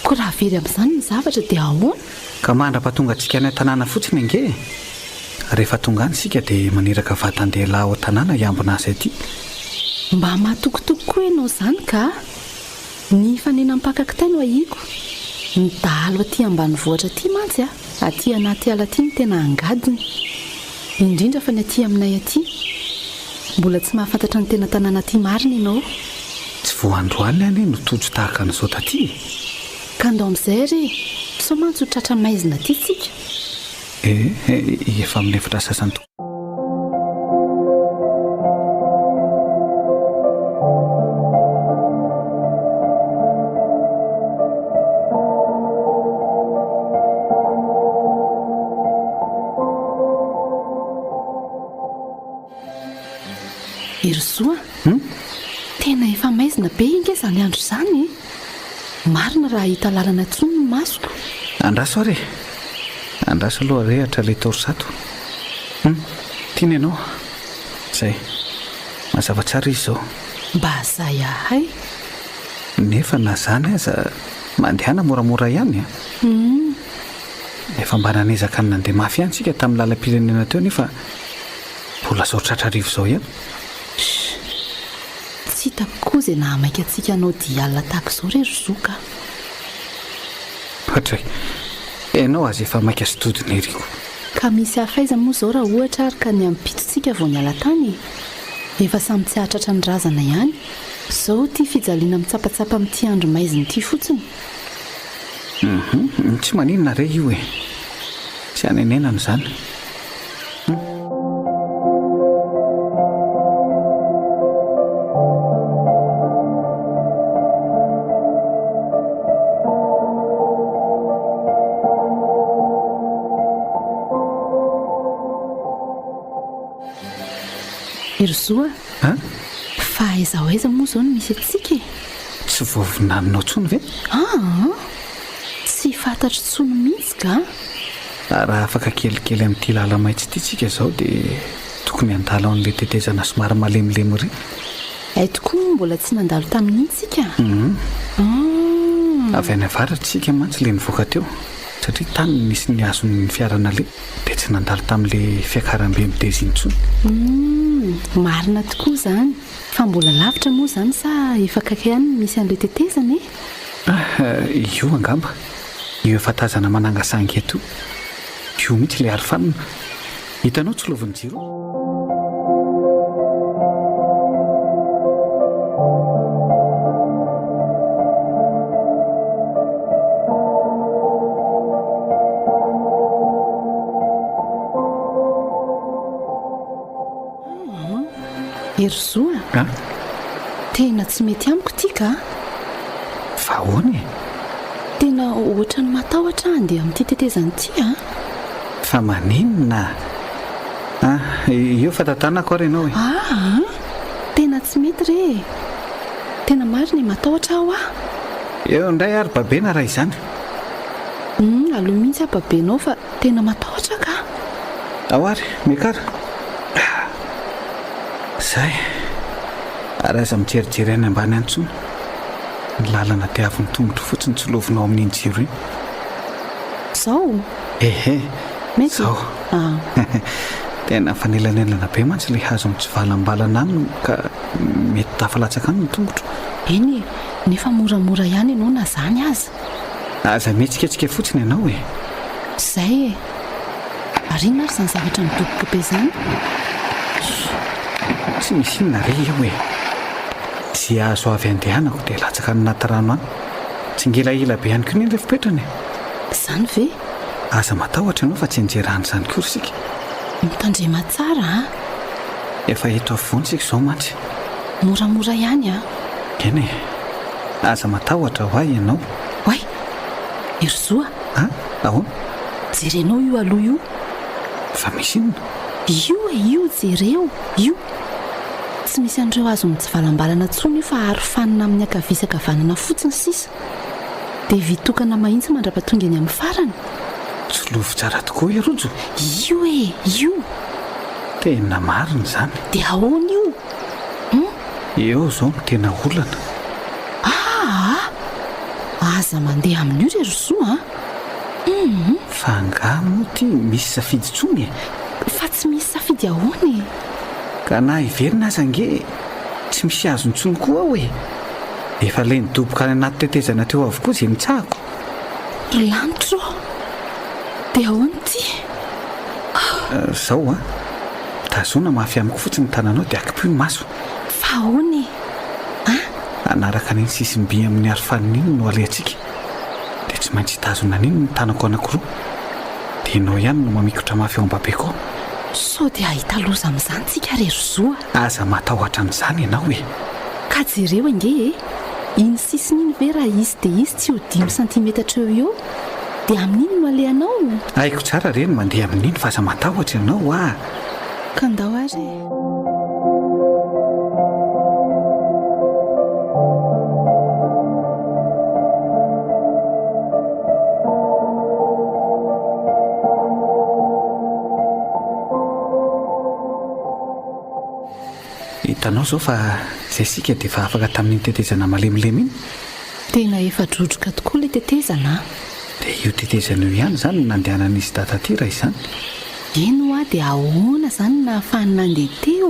Koa raha very amin'izany ny zavatra dia ahoana? Ka mandra-pahatonga antsika any an-tanàna fotsiny ange e! Rehefa tonga any isika dia maniraka vatan-dehilahy ao an-tanàna hiambina azy aty. Mba matokitoky koa ianao izany ka! Ny hifanena mpaka kitay no ahiako. Ny dahalo aty ambanivohitra aty mantsy a, aty anaty ala aty no tena angadiny. Indrindra fa ny aty aminay aty. Mbola tsy mahafantatra ny tena tanàna aty marina ianao. Tsy vao androany anie no tojo tahaka an'izao taty e! Ka ndao amin'izay re e! Sao mantsy ho tratra maizina aty tsika. Eh, efa amin'ny efatra sasany tokoa. Herizo a! Tena efa maizina be ange izany andro izany e! Marina raha hahita lalana intsony ny masoko. Andraso ary e! Andraso aloha arehatra ilay torche ato. Hum! Tiana ianao. Izay. Mazava tsara izy izao. Mba zay ahay. Nefa na izany aza, mandehana moramora ihany a! Hum! Efa mba nanezaka ny nandeha mafy ihany isika tamin'ny lalam-pirenena teo nefa mbola izao tratra arivo izao ihany. Sh! Tsy hitako koa izay nahamaika antsika hanao dia alina tahaka izao re ry zoky a! Ohatray, ianao aza efa maika sy todina ery ko. Ka misy hafa aiza moa izao raha ohatra ary ka ny ampitsontsika vao niala tany e! Efa samy tsy hahatratra ny razana ihany. Izao ity fijaliana mitsapatsapa amin'ity andro maizina ity fotsiny. Hum, tsy maninona re io e! Tsy hanenenana izany. Hum. Herizo a! An? Fa aiza ho aiza moa izao no misy antsika e? Tsy voavinaninao intsony ve? Aa! Tsy fantatro intsony mihitsy ga! Raha afaka kelikely amin'ity lala-maitso ity tsika izao dia tokony handalo an'ilay tetezana somary malemilemy iry. Hay tokoa moa mbola tsy nandalo tamin'iny tsika a! Avy any avaratra isika mantsy ilay nivoaka teo, satria tany no nisy ny hazon'ny fiara naleha, dia tsy nandalo tamin'ilay fiakarambe mideza intsony. Humm, marina tokoa izany. Fa mbola lavitra moa izany sa efa akaiky ihany ny misy an'ilay tetezana e? Ah, io angamba. Io efa tazana manangasanga eto io. Io mihitsy ilay arofanina. Hitanao tsy lovin'ny jiro? Herizo a! A? Tena tsy mety amiko ity ka! Fa ahoana e? Tena ohatran'ny matahotra aho handeha amin'ity tetezana ity a! Fa maninona? A, io fa tantanako ary ianao e! Aa! Tena tsy mety re e! Tena marina e, matahotra aho a! Eo indray ary babena raha izany. Humm, aleo mihitsy aho babenao fa tena matahotra aho ka! Ao ary, miakara. Zay. Ary aza mijerijery any ambany any intsony. Ny lalana diavin'ny tongotro fotsiny tsilovinao amin'iny jiro iny. Izao? Ehe, Mety? izao. Ah. Tena mifanelanelana be mantsy ilay hazo mitsivalambalana any ka mety tafalatsaka any ny tongotro. Eny e, nefa moramora ihany ianao na izany aza. Aza mihetsiketsika fotsiny ianao e! Izay e! Ary inona ary izany zavatra midoboka be izany? Tsy misy inona re io e! Izay azo avy andehanako dia latsaka any anaty rano any. Tsy ngelahela be ihany koa anie ilay fipetrany e! Izany ve? Aza matahotra ianao fa tsy hianjera any izany koa ry isika. Mitandrema tsara an! Efa eto afovoany isika izao mantsy. Moramora ihany an! Eny e! Aza matahotra ho ahy ianao. Oay! Herizo a! An? Ahoana? Jerenao io aloha io. Fa misy inona? Io e, io jereo, io. Tsy misy an'ireo hazo mitsivalambalana intsony io fa arofanina amin'ny ankavia sy ankavanana fotsiny sisa. Dia vy tokana mahitsy mandra-pahatonga eny amin'ny farany. Tsilovy tsara tokoa i Rojo. Io e, io. Tena marina izany. Dia ahoana io? Hum? Eo izao no tena olana. Aa! Aza mandeha amin'io ry Roso a! Hum! Fa angaha moa ity misy safidy intsony e? Fa tsy misy safidy ahoana e? Ka na hiverina aza ange tsy misy azo intsony koa ao e! Efa ilay nidoboka any anaty tetezana teo avokoa izay nitsahako. Ry lanitra ô! Dia ahoana ity? Izao an! Tazona mafy amiko fotsiny ny tananao dia akipio ny maso. Fa ahoana e? An? Hanaraka an'iny sisim-by amin'ny arofanina iny no alehantsika. Dia tsy maintsy hitazona an'iny ny tanako anankiroa. Dia ianao ihany no mamikotra mafy ao am-babeko ao. Sao dia hahita loza amin'izany tsika ry Rojo a! Aza matahotra an'izany ianao e! Ka jereo ange e! Iny sisiny iny ve raha hisy dia hisy tsy ho dimy santimetatra eo ho eo? Dia amin'iny no alehanao? Haiko tsara re ny mandeha amin'iny fa aza matahotra ianao a! Ka ndao ary e! Hitanao izao fa izay isika dia efa afaka tamin'iny tetezana malemilemy iny. Tena efa drodroka tokoa ilay tetezana an! Dia io tetezana io ihany izany no nandehanan'izy dada aty raha izany? Eny hoa dia ahoana izany no nahafahany nandeha teo?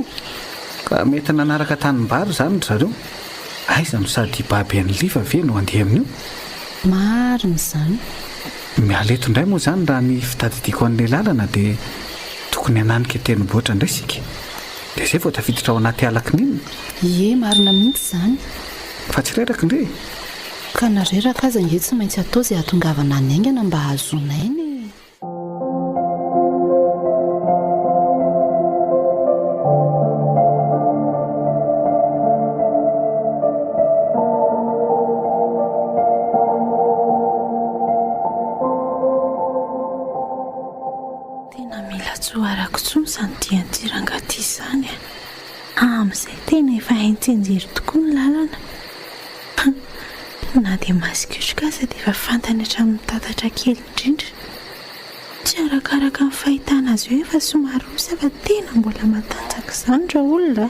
Ka mety nanaraka tanimbary izany ry zareo. Aiza no sady hibaby an'i Liva ve no handeha amin'io? Marina izany. Miala eto indray moa izany raha ny fitadidiako an'ilay lalana dia tokony hananika tendrombohitra indray isika. Dia izay vao tafiditra ao anaty ala kininina. Ie, marina mihitsy izany. Fa tsy reraka ndry e! Ka na reraka aza ange tsy maintsy atao izay hahatongavana any haingana mba hahazoana aina e! Tena mila tsy ho arako intsony izany dian'ity rangahy ity izany a! Amin'izay tena efa hainy tsianjery tokoa ny lalana. Na dia masikiotroka aza dia efa fantany hatramin'ny tatatra kely indrindra. Tsy arakaraka ny fahitana azy eo efa somary osa fa tena mbola matanjaka izany raolona a!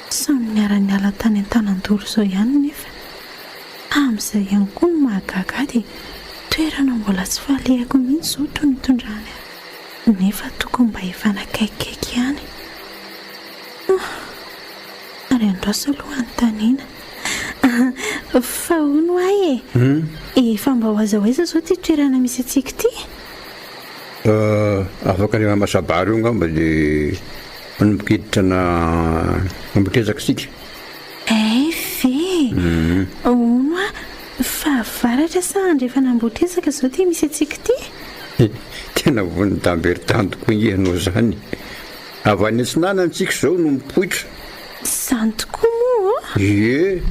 Samy niara-niala tany an-tanan-doro izao ihany nefa. Amin'izay ihany koa no mahagaga ahy dia toerana mbola tsy falehako mihitsy izao toy ny nitondrany ahy nefa tokony mba efa nakaikikaiky ihany. Humm. Ary andraso aloha anontaniana. Fa hono ho'a e! Efa mba ho aiza ho aiza izao ity toerana misy antsika ity? Afaka any Mamasabary eo angamba dia manomboka hiditra ana Ambohitrezaka isika. Hay ve! Hono hoa, fahavaratra sa andrefana Ambohitrezaka izao ity misy antsika ity? Tena vonin-dambertany tokoa ange ianao izany. Avy any atsinanana isika izao no mipoitra. Izany tokoa moa ô? Ie.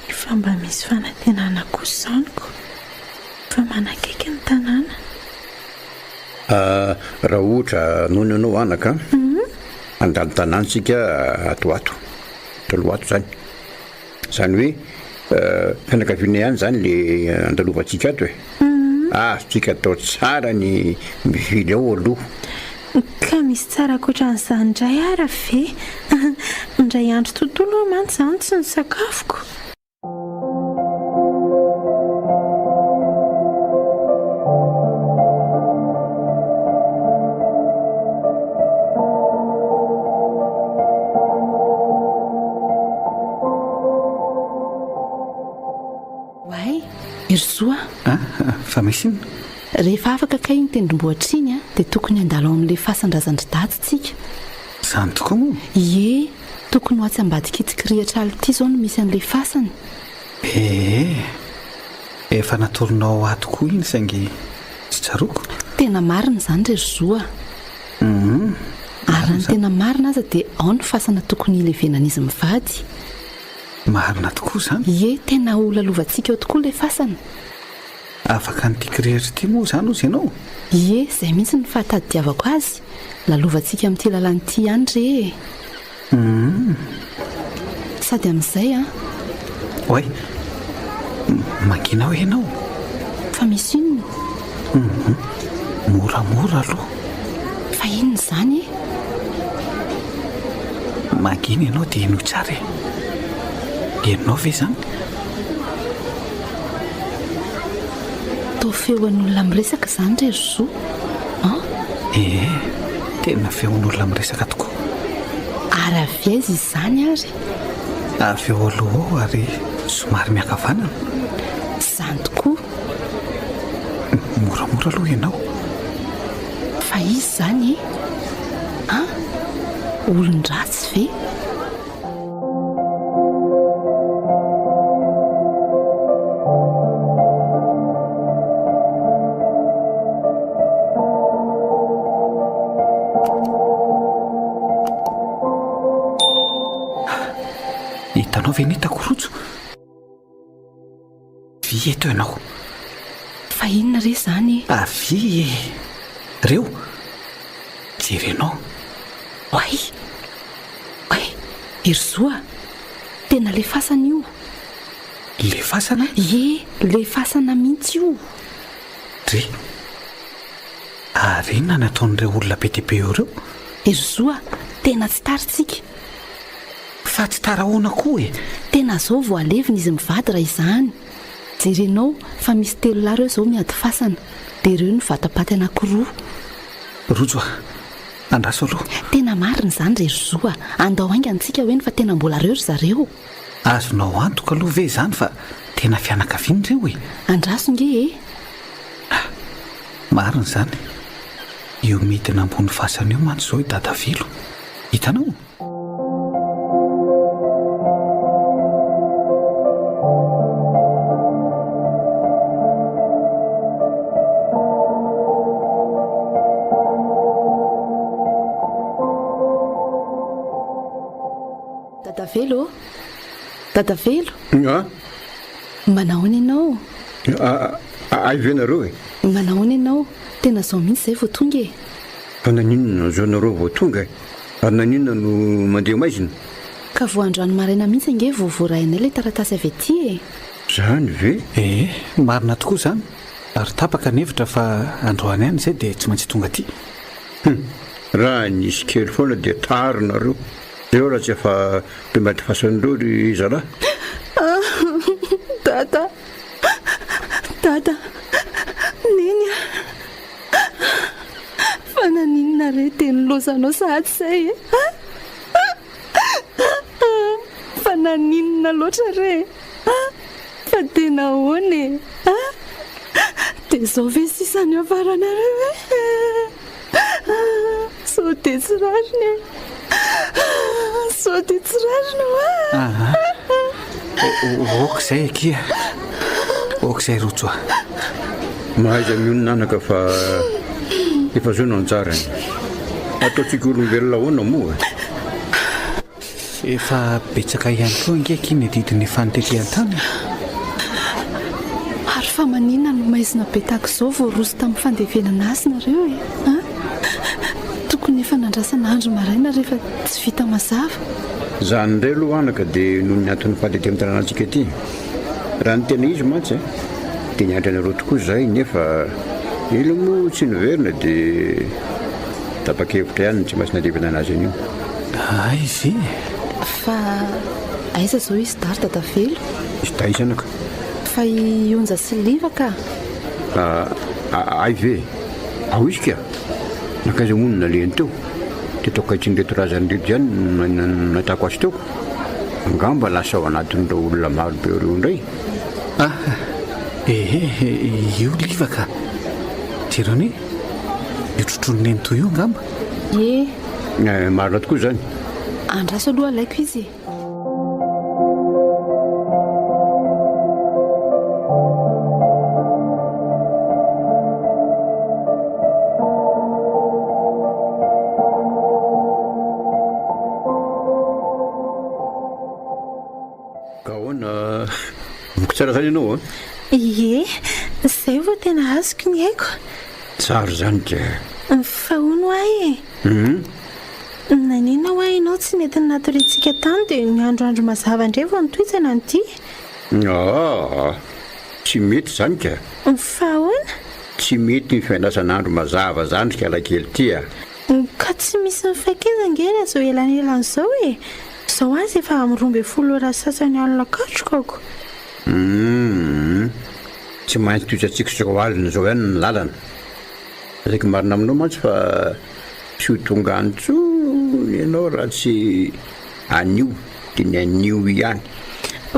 Efa mba misy fanantenana kosa izany ko. Efa manakaiky ny tanàna. Raha ohatra nono ianao anaka an, handalo tanàna isika ato ho ato, taloha ato izany. Izany hoe fianakaviana ihany izany le andalovantsika ato e. Azontsika atao tsara ny mivily ao aloha. Ka misy tsara ankoatran'izany indray ara ve? Indray andro tontolo aho mantsy izany tsy nisakafoko. Herizo a! Ah, fa misy inona? Rehefa afaka kay iny tendrombohitra iny dia tokony handalo ao amin'ilay fasan-drazan-dry Dada tsika. Izany tokoa moa? Ie, tokony ho atsy ambadik'itsy kirihitra ala ity izao no misy an'ilay fasana. Ee, efa natoronao ahy tokoa iny saingy tsy tsaroako. Tena marina izany ry Herizo a! Hum. Ary raha ny tena marina aza dia ao ny fasana tokony hilevenan'izy mivady. Marina tokoa izany. Ie, tena ho lalovantsika ao tokoa ilay fasana. Afaka an'ity kirihitra ity moa izany hozy ianao? Ie, izay mihitsy no fahatadidiavako azy. Lalovantsika amin'ity lalana ity ihany re e. Hum. Sady amin'izay an. Oay, mangina hoe ianao? Fa misy inona? Hum, moramora aloha. Fa inona izany e? Mangina ianao dia henoy tsara e. Henonao ve izany? Toa feon'olona miresaka izany re ry Zo an? Ee, tena feon'olona miresaka tokoa. Ary avy aiza izany ary? Avy eo aloha eo ary somary miankavanana. Izany tokoa. Moramora aloha ianao. Fa iza izany e? An? Olon-dratsy ve? Hitanao ve ny hitako Rojo? Avia eto ianao. Fa inona re izany e? Avia e! Reo, jerenao. Oay! Oay! Herizo a! Tena le fasana io! Le fasana? Ie, le fasana mihitsy io! Dry! Ary inona no ataon'ireo olona be dia be eo ireo? Herizo a! Tena tsy tara tsika! Fa tsy tara ahoana koa e? Tena zao vao alevina izy mivady raha izany! Jerenao fa misy telolahy ireo izao miady fasana, dia ireo no vatapaty anankiroa. Rojo a! Andraso aloha. Tena marina izany ry Zo a! Andao haingana tsika hoeny fa tena mbola reo ry zareo. Azonao antoka aloha ve izany fa tena fianakaviana ireo e? Andraso nge e! Ah! Marina izany. Io midina ambony fasana io mantsy izao i Dadavelo. Hitanao? Dadavelo ô! Dadavelo! A? Manahoana ianao? Hay ve nareo e? Manahoana ianao? Tena izao mihitsy izay vao tonga e! Fa naninona izao nareo vao tonga e? Ary naninona no mandeha maizina? Ka vao androany maraina mihitsy ange vao voarainay ilay taratasy avy aty e! Izany ve? Ee, marina tokoa izany. Ary tapaka ny hevitra fa androany ihany izay dia tsy maintsy tonga aty. Hum! Raha nisy kely foana dia tara nareo. Jereo raha tsy efa be maty fasan'ireo ry zalahy. Dada! Dada! Neny a! Fa naninona re dia nilaozanao sahady izay e? Fa naninona loatra re e? Fa dia nahoana e? Dia izao ve sisa ny hafaranareo e? Sao dia tsy rariny e? Sao dia tsy rariny hoa? Aha. Ok izay akia. Ok izay Rojo a. Mahaiza mionona anaka fa efa zao no anjarany. Ataontsika olombelona ahoana moa e? Efa betsaka ihany koa ange akia ny adidin'ny faniteky an-tany e. Ary fa maninona no maizina be tahaka izao vao roso tamin'ny fandevenana azy nareo e? An? Tokony efa nandrasana andro maraina rehefa tsy vita mazava. Izany indray aloha anaka dia noho ny anton'ny fahatetemin-tanàna antsika ity. Raha ny tena izy mantsy dia niandry anareo tokoa izahay nefa ela moa tsy niverina dia tapa-kevitra ihany ny tsy maintsy nandevina anazy anio. Aiza e? Fa aiza izao izy dahy ry Dadavelo? Izy dahy zanaka. Fa i Onja sy Liva ka. Hay ve? Ao izy ka! Nankaiza moa no nalehany teo? Teto akaikin'ireto razana ireto ihany no nahitako azy teo. Angamba lasa ao anatin'ireo olona maro be ireo indray. Ah! Ehe, io Liva ka. Jereo anie, io trotroin'i Nenitoa io angamba. Ie. Marina tokoa izany. Andraso aloha alaiko izy e. Ka ahoana? Voky tsara izany ianao an? Ie, izay vao tena azoko ny aiko. Tsara izany ka. Fa hono hoa e. Naninona hoa ianao tsy nety natoriantsika tany dia ny androandro mazava indray vao nitohizana ny dia? Aa! Tsy mety izany ka. Fa ahoana? Tsy mety ny fiandrasana andro mazava izany ry kalakely ity a! Ka tsy misy mifankaiza ange raha izao elanelana izao e! Izao aza efa amin'ny 12 ora sy sasany alina katroka ko! Humm! Tsy maintsy tohizantsika izao alina izao ihany ny lalana. Lazaiko marina aminao mantsy fa tsy ho tonga any intsony ianao raha tsy anio dia ny anio ihany.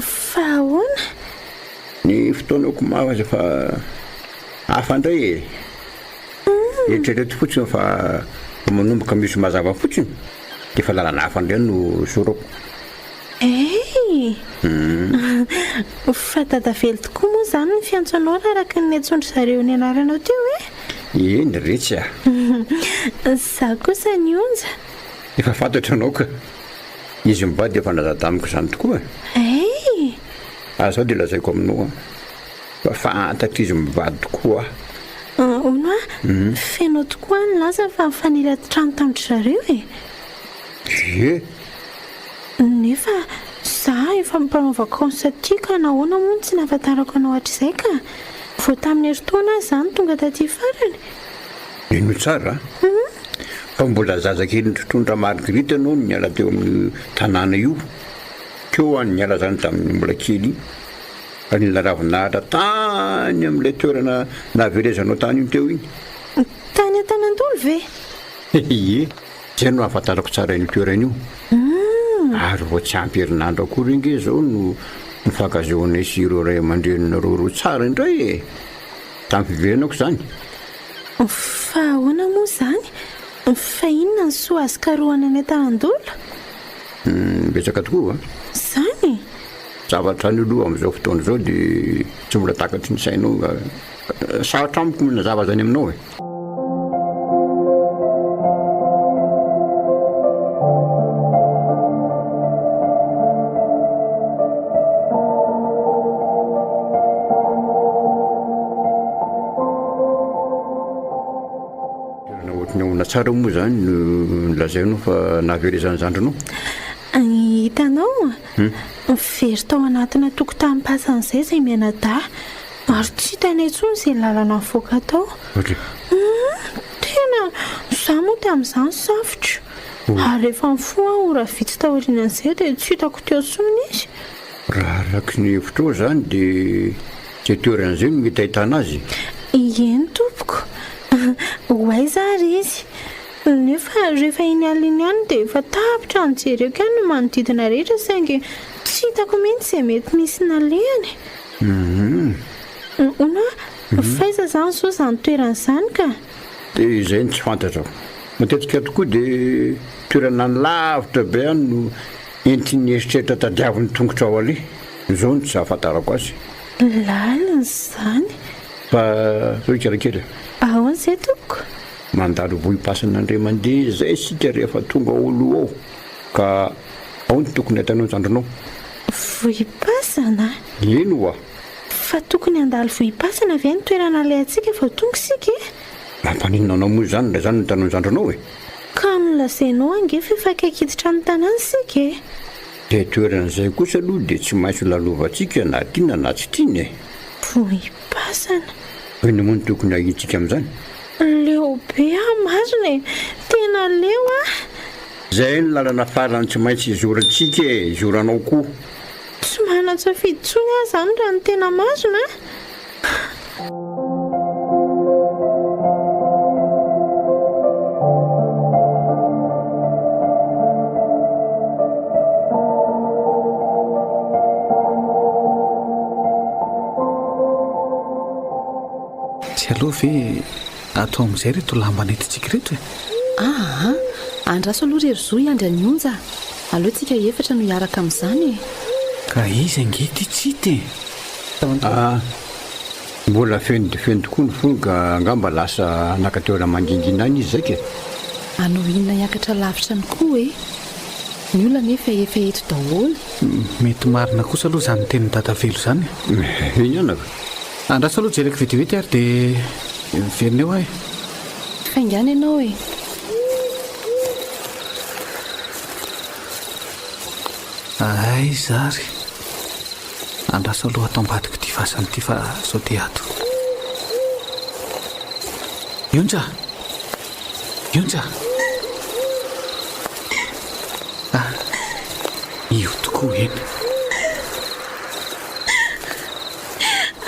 Fa ahoana? Ny fotoanako maro aza efa hafa indray e! Eritrereto fotsiny fa manomboka misy mazava fotsiny dia efa lalana hafa indray no zorako. Hey! Fa Dadavelo tokoa moa izany ny fiantso anao raha araka ny niantsoan-dry zareo ny anaranao teo e? Eny retsy a! Izaho kosa ny Onja. Efa fantatro anao ka. Izy mivady efa nilaza tamiko izany tokoa e! Hey! Ary izao dia lazaiko aminao an, fa fantatr'izy mivady tokoa aho. Hono hoa, feno tokoa ny laza fa nifanila trano tamin-dry zareo e! Ie! Nefa za efa mpanao vacances aty ka nahoana moa no tsy nahafantarako anao hatrizay ka! Vao tamin'ny herintaona aho za no tonga taty farany. Henoy tsara an! Fa mbola zazakely nitondra Marguerite ianao no niala teo amin'io tanàna io. Teo aho no niala zany tamin'ny mbola kely iny. Ary nila ravinahitra tany amin'ilay toerana nahaverezanao tany iny teo iny. Tany Antanandolo ve? Ie, izay no ahafantarako tsara an'io toerana io. Ary vao tsy ampy herinandro akory ange izao no nifankazahoanay sy ireo ray aman-dreninareo ireo tsara indray e! Tamin'ny fiverenako izany. Fa ahoana moa izany? Fa inona ny soa azo karohana any Antanandolo? Betsaka tokoa. Izany? Zavatra any aloha amin'izao fotoana izao dia tsy mbola takatry ny sainao nga. Sarotra amiko ny manazava izany aminao e. Toerana ohatry ny ahoana tsara moa izany no nolazainao fa nahaverezan'ny zandrinao? Hitanao? Very tao anatina tokotanim-pasana izay izay mianadahy ary tsy hitanay intsony izay lalana nivoaka tao. Humm! Tena! Izaho moa tamin'izany safotra. Ary rehefa nifoha aho ora vitsy taorianan'izay dia tsy hitako teo intsony izy. Raha araka ny hevitrao izany dia izay toerana izay no mety ahitana azy? Eny tompoko. Ho aiza ary izy? Nefa rehefa iny alina iny ihany dia efa tapitra nijereko ihany ny manodidina rehetra saingy tsy hitako mihitsy izay mety nisy nalehany. Hono hoa, f'aiza izany izao izany toerana izany ka? Dia izay no tsy fantatro. Matetika tokoa dia toerana any lavitra be any no entin'ny eritreritra tadiavin'ny tongotra ao aleha. Izao no tsy ahafantarako azy. Lalina izany. Fa hoy Kelikely. Ahoana izay tompoko? Mandalo vohipasana indray mandeha izay isika rehefa tonga ao aloha ao ka ao no tokony ahitanao ny zandrinao. Vohipasana? Eny oa! Fa tokony handalo vohipasana ve ny toerana alehantsika vao tonga isika e? Mampaninona anao moa izany raha izany no hitanao ny zandrinao e? Ka nolazainao ange fa efa akaiky hiditra ny tanàna isika e! Izay toerana izay kosa aloha dia tsy maintsy ho lalovantsika na tiana na tsy tiana e! Vohipasana? Inona moa no tokony ahiantsika amin'izany? Leo be aho marina e! Tena leo aho! Izay no lalana farany tsy maintsy hizorantsika e! Hizoranao koa! Tsy manan-tsafidy intsony aho izany raha ny tena marina a! ve atao amin'izay ireto lamba nentintsika ireto e? Aa! Andraso aloha ry Herizo hiandry an'i Onja a! Aleo tsika efatra no hiaraka amin'izany e! Ka iza ange ity tsy hita e? Aa! Mbola feno dia feno tokoa ny fony ka angamba lasa naka toerana mangingina any izy zaika e! Hanao inona hiakatra lavitra any koa e! Ny olona anefa efa eto daholo. Mety marina kosa aloha izany tenin'i Dadavelo izany e! Eny anaka. Andraso aloha jereko vetivety ary dia miverina eo aho e! Faingàna ianao e! Aiza ary? Andraso aloha ato ambadik'ity fasana ity fa sao dia ato. Yontsa! Yontsa! Ah, io tokoa eny.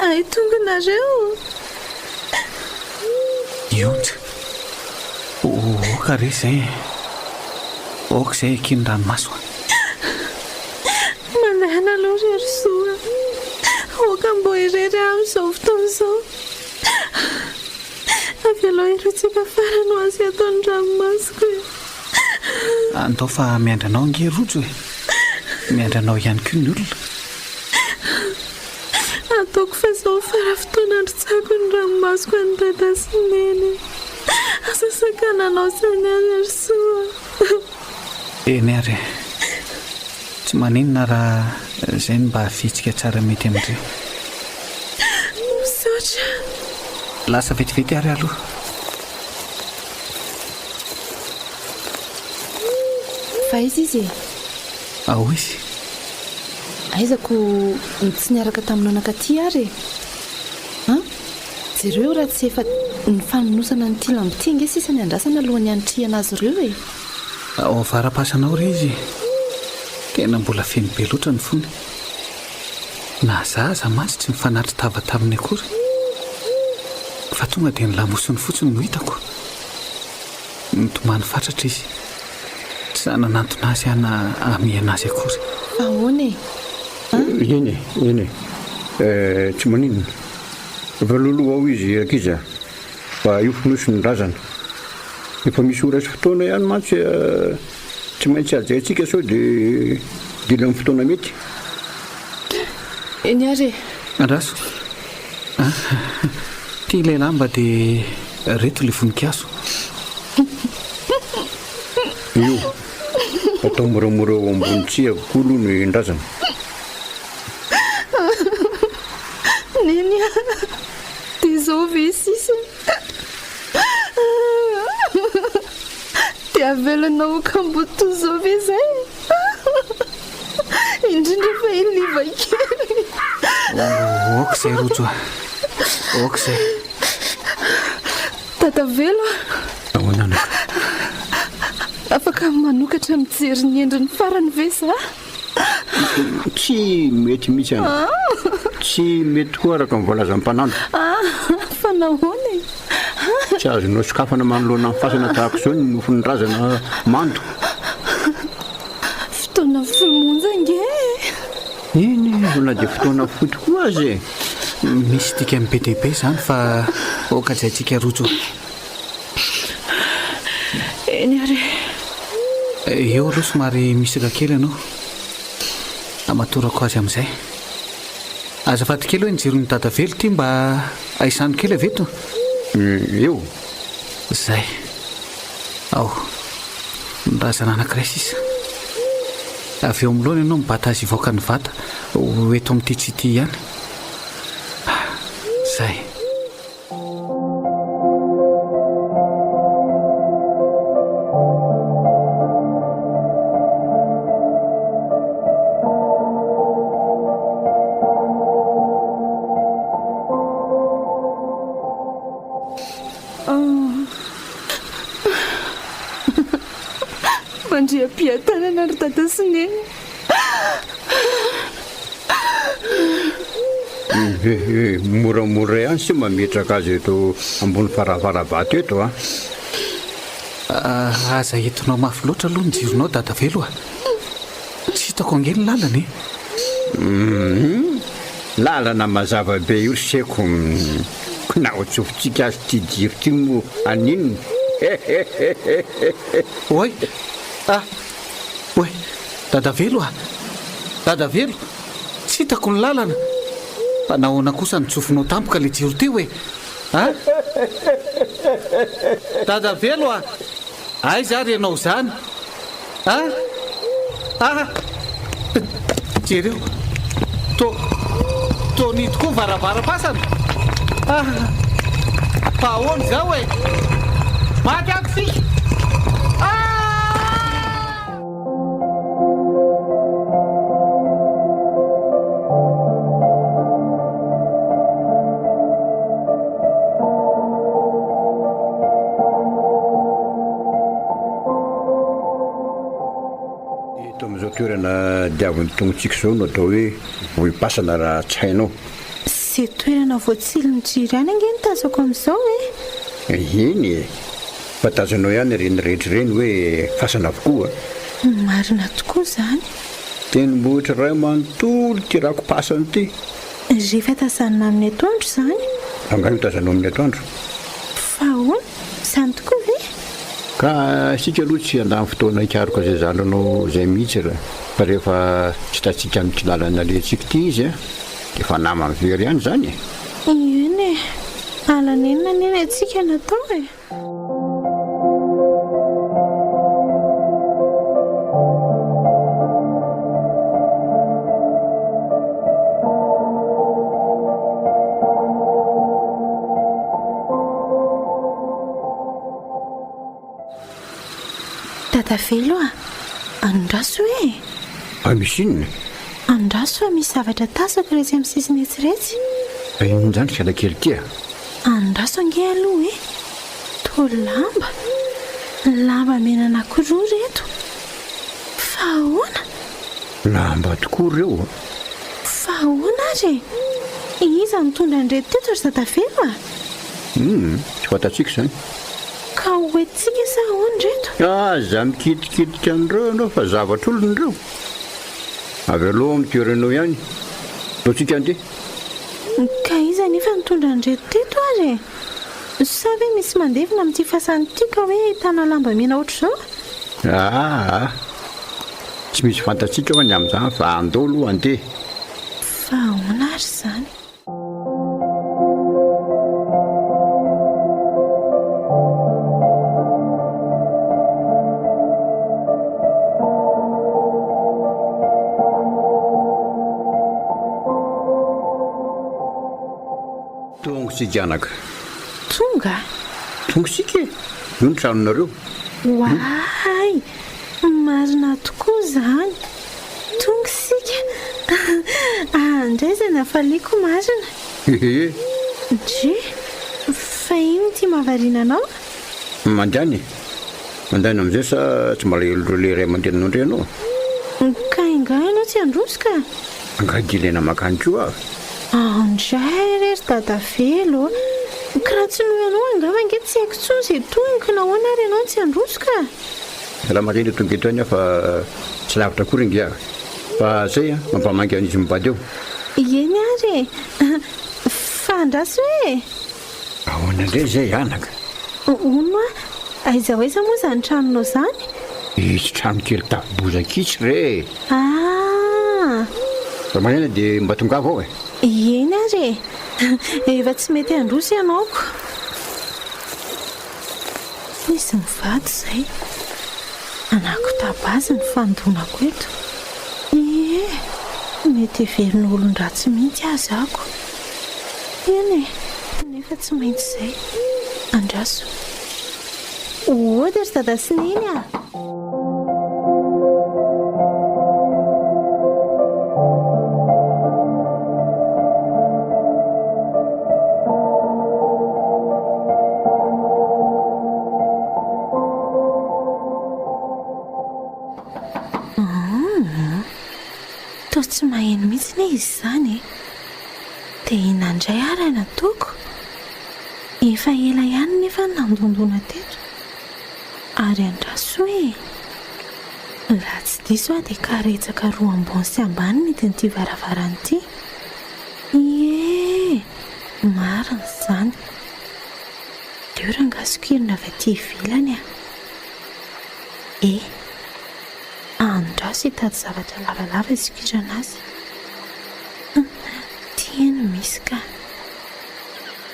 Ay, tonga nareo! Yontsa! Oka re izay e! Aoka izay eken'ny ranomaso a! Mandehana aloha ry Herisoa a! Aoka mbô irery aho amin'izao fotoana izao. Avelao hirotsaka farany ho azy ato ny ranomasoko e! Andao fa miandry anao ange Rojo e! Miandry anao ihany koa ny olona. Ataoko fa izao fara fotoana androtsahako ny ranomasoko an'i Dada sy Neny e! Aza sakananao saina ry Herisoa a! Eny ary e! Tsy maninona raha izay no mba fihetsika tsara mety amin-dry. Misaotra. Lasa vetivety ary aloha. Fa aiza izy e? Ao izy. Aiza ko no tsy niaraka taminao nankaty ary e? An? Jereo raha tsy efa ny fanonosana an'ity lambo ity ange sisa ny andrasana alohan'ny hanitrihana azy ireo e! Ao avara-pasana ao re izy e! Tena mbola feno be loatra ny fony. Na za aza mantsy tsy nifanatri-tava taminy akory. Fa tonga dia ny lamosiny fotsiny no hitako. Nitomany fatratra izy. Tsy nanantona azy aho na hamehana azy akory. Fa ahoana e? An? Eny e, eny e. Tsy maninona. Efa loloha ao izy rankizy a! Fa io fonosy ny razana. Efa misy ora sy fotoana ihany mantsy tsy maintsy hajaintsika sao dia dila amin'ny fotoana mety. Eny ary e! Andraso a! Ity ilay lamba dia reto ilay voninkazo. Io, atao moramora eo ambony tsihy avokoa aloha ny razana. Neny a! Dia izao ve sisa? Dia avelanao ho kamboty toy izao ve izay? Indrindra fa i Liva kely. Aoka izay Rojo a! Aoka izay. Dadavelo a! Ahoana anaka? Afaka manokatra mijery ny endriny farany ve za? Tsy mety mihitsy anaka. Tsy mety tokoa araka ny voalazan'ny mpanandro. Fa nahoana e? Tsy azonao sokafana manoloana ny fasana tahaka izao ny nofon'ny razana mando. Fotoana fohy monja ange e! Eny e, na dia fotoana fohy tokoa aza e! Misy dikany be dia be izany fa aoka hajaintsika rojo. Eny ary e. Eo aloha somary misaka kely ianao. Hamatorako azy amin'izay. Azafady kely hoe ny jiron'i Dadavelo ity mba ahisano kely avy eto? Eo. Izay. Ao. Ny razana anankiray sisa. Avy eo amin'ny lohany ianao mibata azy hivoaka ny vata ho eto amin'ity tsihy ity ihany. Izay. Mandriam-piadanana ry dada sy neny. Eh, moramora ihany sy mametraka azy eto ambony faravara-vato eto a. Ah, aza entinao mafy loatra aloha ny jironao Dadavelo a. Tsy hitako ange ny lalana e. Hum, lalana mazava be io ry seko. Na ho tsofintsika azy ity jiro ity moa haninona? Oay! Ah! Oay! Dadavelo ah! Dadavelo! Tsy hitako ny lalana! Fa nahoana kosa no tsofinao tampoka ilay jiro teo e? Ah! Dadavelo ah! Aiza ary ianao izany? Ah! Ah! Jereo! Toa, toa nihidy koa ny varavaram-pasana! Ah! Fa ahoana izao e? Maty ato isika! Ah! Eto amin'izao toerana diavin'ny tongotsika izao no atao hoe vohim-pasana raha tsy hainao. Izay toerana voatsilin'ny jiro ihany ange no tazako amin'izao e! Eny e! Fa tazanao ihany ireny rehetra ireny hoe fasana avokoa. Marina tokoa izany. Tendrombohitra iray manontolo ity rako-pasana ity. Rehefa tazanina amin'ny atoandro izany. Angaha io tazanao amin'ny atoandro? Fa ahoana? Izany tokoa ve? Ka isika aloha tsy handany fotoana hikaroka izay zandrinao izay mihitsy ra, fa rehefa tsy hitantsika amin'ity lalana alehantsika ity izy an, dia efa namany very ihany izany e! Eny e! Ala nenina anie ny antsika natao e! Dadavelo a! Andraso e! Fa misy inona? Andraso fa misy zavatra tazako retsy amin'ny sisiny etsy retsy. Fa inona izany ry kialakely ity a? Andraso ange aloha e! Toa lamba, lamba mena anankiroa ireto. Fa ahoana? Lamba tokoa ireo a! Fa ahoana ary e? Iza no nitondra an'ireto teto ry Dadavelo a? Hum, tsy fantatsika izany. Ka ho entintsika sa ahoana ireto? Aza mikitikitika an'ireo ianao fa zavatr'olona ireo. Avy aloha amin'ny toeranao ihany. Ataontsika andeha. Ka iza anefa nitondra an'ireto teto ary e? Sa ve misy mandevina amin'ity fasana ity ka hoe ahitana lamba mena ohatr'izao? Aa! Tsy misy fantatsika hoa ny amin'izany fa andao aloha andeha. Fa ahoana ary izany? Tonga isika anaka. Tonga? Tonga isika e! Io ny tranonareo. Oay! Marina tokoa izany. Tonga isika. Andray izay nafaliako marina. Hehe. Ndry! Fa inona ity mahavariana anao? Mandehana e! Mandehana amin'izay sa tsy malahelo ireo le ray aman-dreninao indray ianao? Ka ingahy ianao tsy handroso ka! Angaha dia ilaina mankany koa aho? Andray re ry Dadavelo ô! Ka raha tsy noho ianao angamba ange tsy haiko intsony izay tohiny ka nahoana ary ianao no tsy handroso ka! Salama re, tonga eto ihany aho fa tsy lavitra akory ange aho. Fa zay an, mampamangy an'izy mivady eo. Eny ary e! Fa andraso e! Ahoana indray izay anaka? Hono hoa, aiza ho aiza moa izany tranonao izany? Itsy trano kely tafo bozaka itsy re e! Ah! Raha maraina dia mba tongava ao e! Eny ary e! Efa tsy mety handroso ianao ko! Izy mivady izay. Hanakotaba azy ny fandonako eto. Ie, mety heverina ho olon-dratsy mihitsy aza ako. Eny e, nefa tsy maintsy izay. Andraso. Hody ry dada sy neny a! Toa tsy maheno mihitsy anie izy izany e! Dia inona indray ary no ataoko? Efa ela ihany nefa no nandondona teto. Ary andraso e! Raha tsy diso aho dia karetsaka roa ambony sy ambany ny hidin'ity varavarana ity. Ie! Marina izany. Aleo rangahy sokirina avy aty ivelany a! E! Andraso hitady zavatra lavalava hisokirana azy. Hum! Ty eny misy ka!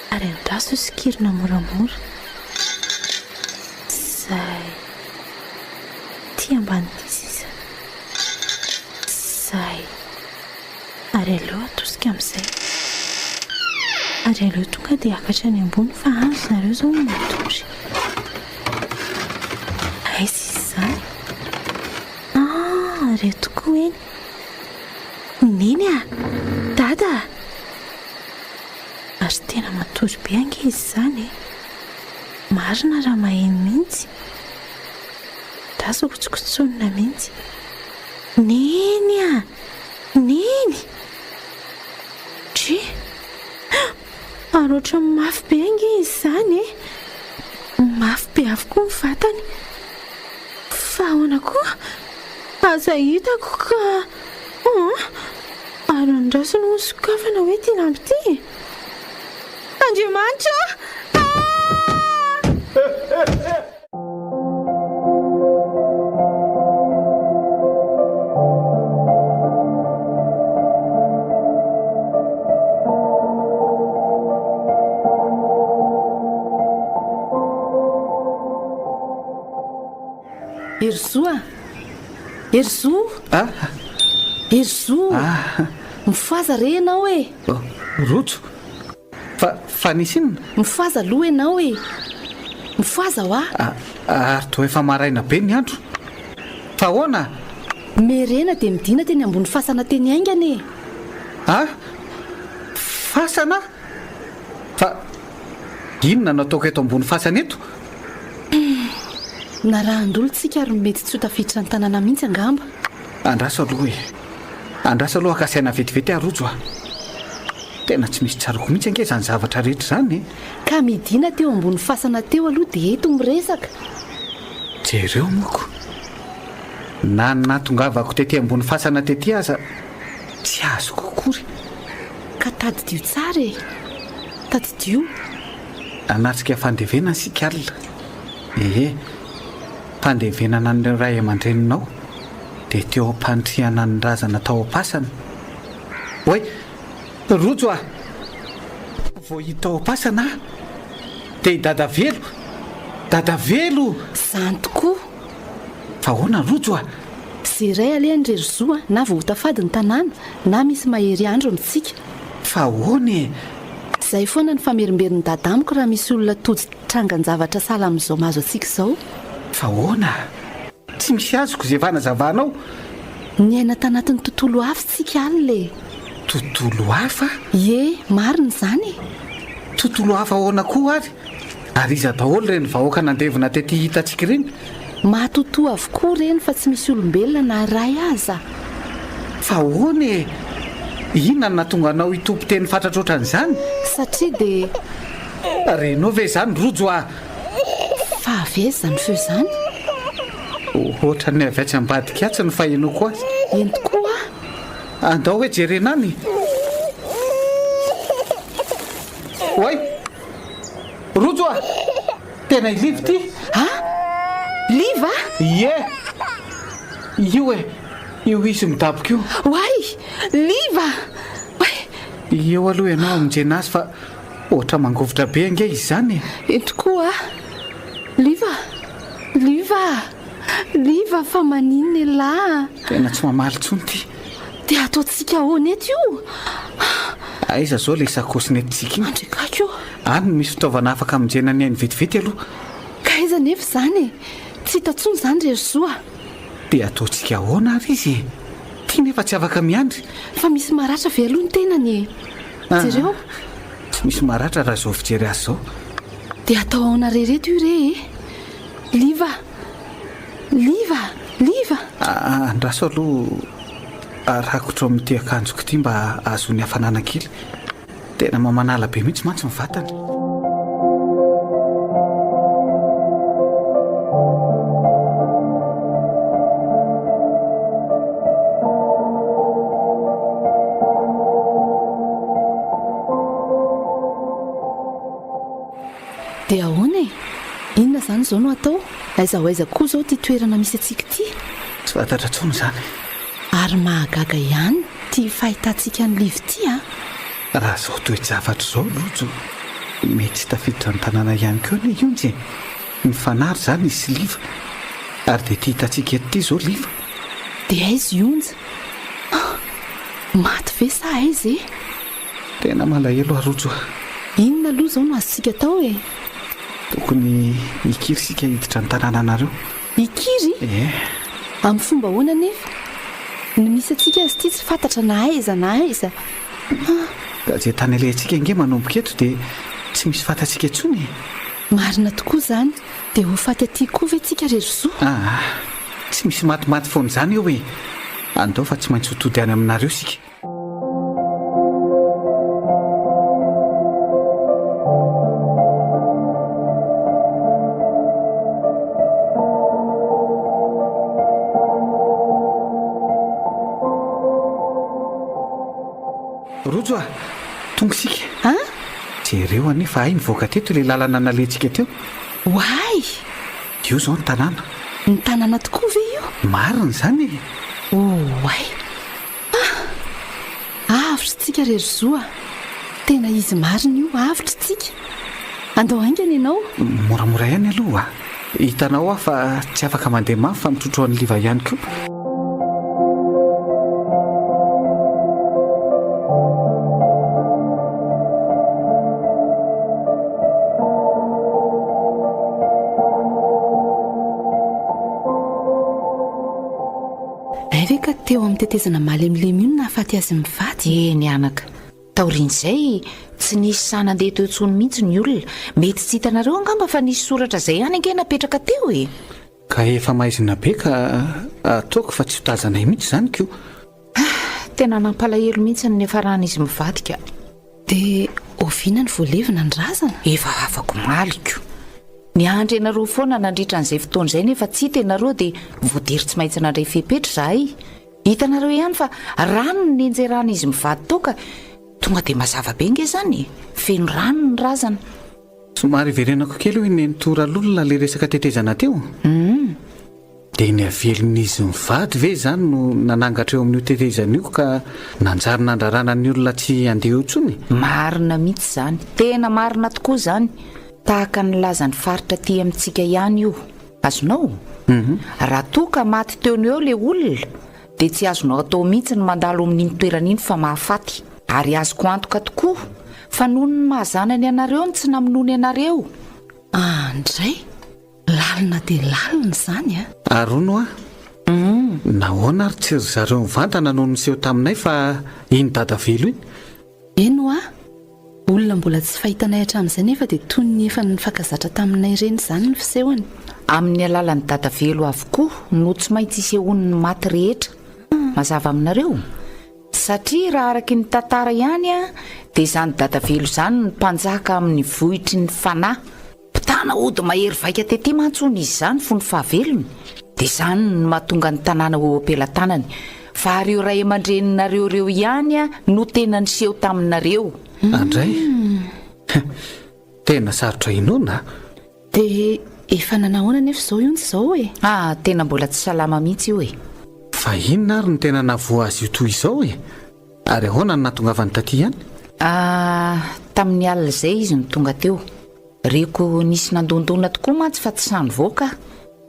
Ary andraso hosokirina moramora. Zay. Ty ambany ty sisa. Zay. Ary aleo atosika amin'izay. Ary aleo tonga dia hiakatra any ambony fa any ry zareo izao no matory. Aiza izy izany? Ah, ireto koa eny. Neny a! Dada a! Ary tena matory be ange izy izany e! Marina raha maheno mihitsy. Lasa hotsokotsoinina mihitsy. Neny a! Neny! Dry! Ary ohatran'ny mafy be ange izy izany e! Mafy be avokoa ny vatany. Fa ahoana koa? Aza hitako ka! An! Ary andrasana ho sokafana hoe ity lamba ity e! Andriamanitra ô! Ah! Herizo a! Herizo! Ah! Herizo! Ah! Mifohaza re ianao e! Rojo! Fa, fa nisy inona? Mifohaza aloha ianao e! Mifohaza hoa! Ary toa efa maraina be ny andro. Fa ahoana? Merena dia midina teny ambony fasana teny haingana e! A! Fasana? Fa inona no ataoko eto ambony fasana eto? Narahan-dolo tsika ary mety tsy ho tafiditra ny tanàna mihitsy angamba. Andraso aloha e! Andraso aloha haka saina vetivety aho Rojo a! Tena tsy misy tsaroako mihitsy ange izany zavatra rehetra izany e! Ka midina teo ambony fasana teo aloha dia eto miresaka. Jereo moko. Na ny nahatongavako tety ambony fasana tety aza tsy azoko akory. Ka tadidio tsara e! Tadidio. Hanatrika fandevenana isika alina. Ehe. Fandevenana an'ireo ray aman-dreninao. Dia teo am-pandrihana ny razana tao am-pasana. Oay! Rojo a! Vao hita ao am-pasana aho dia i Dadavelo! Dadavelo! Izany tokoa! Fa ahoana Rojo a? Ze iray alehany ry Rojo a, na voahotafady ny tanàna, na misy mahery andro amintsika. Fa ahoana e? Izay foana ny famerimberin'i Dada amiko raha misy olona tojo trangan-javatra sahala amin'izao mahazo antsika izao. Fa ahoana? Tsy misy azoko izay fanazavanao. Niaina tanatin'ny tontolo hafa tsika alina e! Tontolo hafa? Ie, marina izany e! Tontolo hafa ahoana koa ary? Ary iza daholo ireny vahoaka nandevina tety hitantsika ireny? Matotoa avokoa ireny fa tsy misy olombelona na iray aza. Fa ahoana e? Inona no nahatonga anao hitompo teny fatratra ohatran'izany? Satria dia. Renao ve izany Rojo a? Fa avy aiza izany feo izany? Ohatran'ny avy atsy ambadika atsy no fahenoako azy. Eny tokoa a! Andao hoe jerena any. Oay! Rojo a! Tena i Liva ity! A! Liva? Ie! Io e! Io izy midaboka io. Oay! Liva! Oay! Eo aloha ianao hamonjena azy fa Ohatra mangovitra be ange izy izany e! Eny tokoa a! Liva! Liva! Liva fa maninona elah a! Tena tsy mamaly intsony ity. Dia ataontsika ahoana eto io? Aiza izao ilay sakaosy nentintsika iny? Andriakaiky o! Any no misy fitaovana afaka hamonjena ny ainy vetivety aloha. Ka aiza anefa izany e? Tsy hita intsony izany ry Herizo a! Dia ataontsika ahoana ary izy e? Ity nefa tsy afaka miandry. Fa misy maratra ve aloha ny tenany e? Jereo. Tsy misy maratra raha izao fijery azy izao. Dia atao ahoana re reto io re e? Liva! Liva! Liva! Andraso aloha arakotro amin'ity akanjoko ity mba hahazoany hafanana kely. Tena mamanala be mihitsy mantsy ny vatany. Dia ahoana e? izany izao no atao? Aiza ho aiza koa izao ity toerana misy antsika ity? Tsy fantatra intsony izany. Ary mahagaga ihany ity fahitantsika an'i Liva ity an! Raha izao toe-javatra izao Rojo, mety tsy tafiditra ny tanàna ihany koa anie Ionjy e! Nifanary izany izy sy Liva, ary dia ity hitantsika eto ity izao Liva. Dia aiza i Onja? Ah! Maty ve sa aiza e? Tena malahelo aho Rojo a! Inona aloha izao no azontsika atao e? Tokony hikiry isika hiditra ny tanànanareo. Hikiry? Ie. Amin'ny fomba ahoana anefa? Ny misy antsika aza ity tsy fantatra na aiza na aiza. Ah! Ka izay tany alehantsika ange manomboka eto dia tsy misy fantatsika intsony e! Marina tokoa izany. Dia ho faty aty koa ve tsika ry Rojo? Aa! Tsy misy matimaty foana izany eo e! Andao fa tsy maintsy ho tody any aminareo isika. Rojo a! Tonga isika. An? Jereo anie fa hay nivoaka teto ilay lalana nalehantsika teo. Oay! Io izao ny tanàna. Ny tanàna tokoa ve io? Marina izany e! Oay! Ah! Avotra tsika ry Hery-Zo a! Tena izy marina io, avotra tsika! Andao haingana ianao! Moramora ihany aloha a! Hitanao aho fa tsy afaka mandeha mafy fa mitrotro an'i Liva ihany koa. Hay ve ka teo amin'ny tetezana malemilemy io no nahafaty azy mivady? Eny anaka. Taorian'izay, tsy nisy sahy nandeha teo intsony mihitsy ny olona. Mety tsy hitanareo angamba fa nisy soratra izay ihany ange napetraka teo e! Ka efa maizina be ka ataoko fa tsy ho tazanay mihitsy izany ko! Tena nampalahelo mihitsy ny niafaran'izy mivady ka! Dia oviana no voalevina ny razana? Efa afaka omaly ko! Niandry anareo foana nandritra an'izay fotoana izay nefa tsy hita ianareo dia voatery tsy maintsy nandray fepetra izahay. Hitanareo ihany fa rano no nianjeran'izy mivady tao ka tonga dia mazava be nge izany e! Feno rano ny razana. Somary iverenako kely hoy Nenitoa Ralolona ilay resaka tetezana teo. Humm. Dia ny havelon'izy mivady ve izany no nanangatra eo amin'io tetezana io ka nanjary nandrarana ny olona tsy handeha eo intsony? Marina mihitsy izany. Tena marina tokoa izany. Tahaka ny lazan'ny faritra aty amintsika ihany io. Azonao? Raha toa ka maty teo no eo ilay olona dia tsy azonao atao mihitsy ny mandalo amin'iny toerana iny fa mahafaty. Ary azoko antoka tokoa fa noho ny maha zanany anareo no tsy namonoany anareo. Andray! Lalina dia lalina izany a! Ary hono hoa, nahoana ary tsy ry zareo mivantana no niseho taminay fa iny Dadavelo iny? Eny hoa, olona mbola tsy fahitanay hatramin'izay nefa dia toy ny efa nifankazatra taminay ireny izany ny fisehony. Amin'ny alalan'i Dadavelo avokoa no tsy maintsy isehoan'ny maty rehetra. Mazava aminareo? Satria raha araky ny tantara ihany dia izany Dadavelo izany no mpanjaka amin'ny vohitry ny fanahy. Mpitana ody mahery vaika tety mantsy hono izy izany fony fahavelony, dia izany no mahatonga ny tanàna ho eo am-pelatanany. Fa ireo ray aman-dreninareo ireo ihany no tena niseho taminareo. Andray? Tena sarotra inoana a! Dia efa nanahoana anefa izao io njy izao e? Ah, tena mbola tsy salama mihitsy io e! Fa inona ary no tena nahavoa azy io toy izao e? Ary ahoana no nahatongavany taty ihany? Ah, tamin'ny alina izay izy no tonga teo. Reko nisy nandondona tokoa mantsy fa tsy sahy nivoaka aho.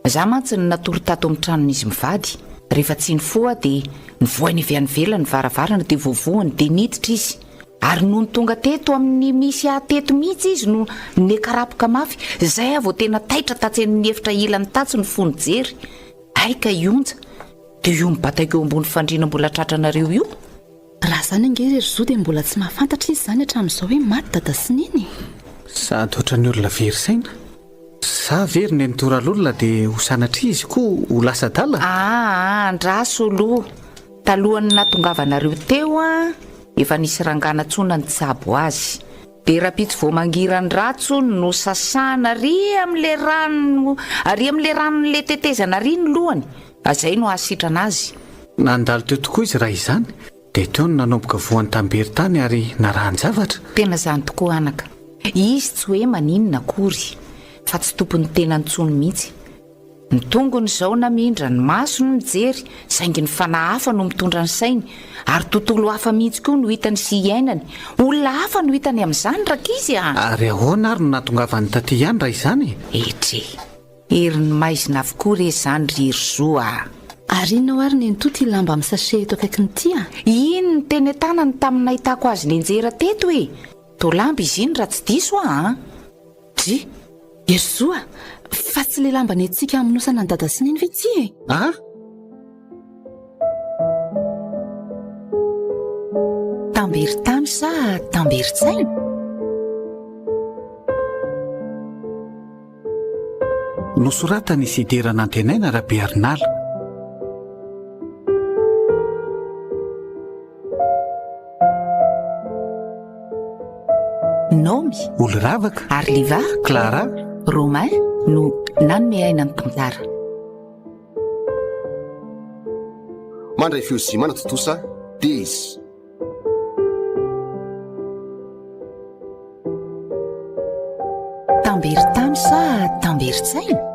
Za mantsy no natory tato amin'ny tranon'izy mivady. Rehefa tsy nifoha aho dia nivohainy avy any ivelany ny varavarana dia voavohany dia niditra izy. Ary nony tonga teto amin'ny misy ahy teto mihitsy izy no nekarapoka mafy. Izay aho vao tena taitra tatsy amin'ny efitra ilany tatsy no fo nijery. Hay ka i Onja. Dia io mibataiko eo ambony fandriana mbola tratranareo io. Raha izany ange ry Zo dia mbola tsy mahafantatra izy izany hatramin'izao hoe maty dada sy neny e! Sady ohatran'ny olona very saina. Za ve ry nenitoa Ralolona dia ho sanatria izy koa ho lasa adala? Aa andraso aloha. Talohan'ny nahatongavanareo teo an, efa nisy rangahy nantsoina nitsabo azy. Dia rahampitso vao mangiran-dratsy hono no sasana ary amin'ilay rano, ary amin'ilay ranon'ilay tetezana ary ny lohany. Izay no hahasitrana azy. Nandalo teo tokoa izy raha izany, dia teo no nanomboka voan'ny tambery tany ary narahan-javatra. Tena izany tokoa anaka. Izy tsy hoe maninona akory. fa tsy tompon'ny tenany intsony mihitsy. Ny tongony izao namindra, ny masony mijery, saingy ny fanahy hafa no mitondra ny sainy, ary tontolo hafa mihitsy koa no hitany sy iainany. Olona hafa no hitany amin'izany rankizy a! Ary ahoana ary no nahatongavany taty ihany raha izany e? Etry! Herin'ny maizina avokoa re izany ry Herizo a! Ary inona hoa ry nenitoa ity lamba amin'ny sachet eto akaikiny ity a? Iny ny teny an-tanany tamin'ny nahitako azy nianjera teto e! Toa lamba izy iny raha tsy diso aho an! Dry! Herizo a! Fa tsy ilay lamba nentintsika hamonosana an'i Dada sy Neny ve ity e? A! Tamberin-tany sa tamberin-tsaina? Nosoratan'i Sidera Nantenaina Rabearinala. Naomy. Oloravaka. Arliva. Clara. Romain no nanome aina ny tantara. Mandray feo sy manatontosa Days. Tamberin-tany sa tamberin-tsaina?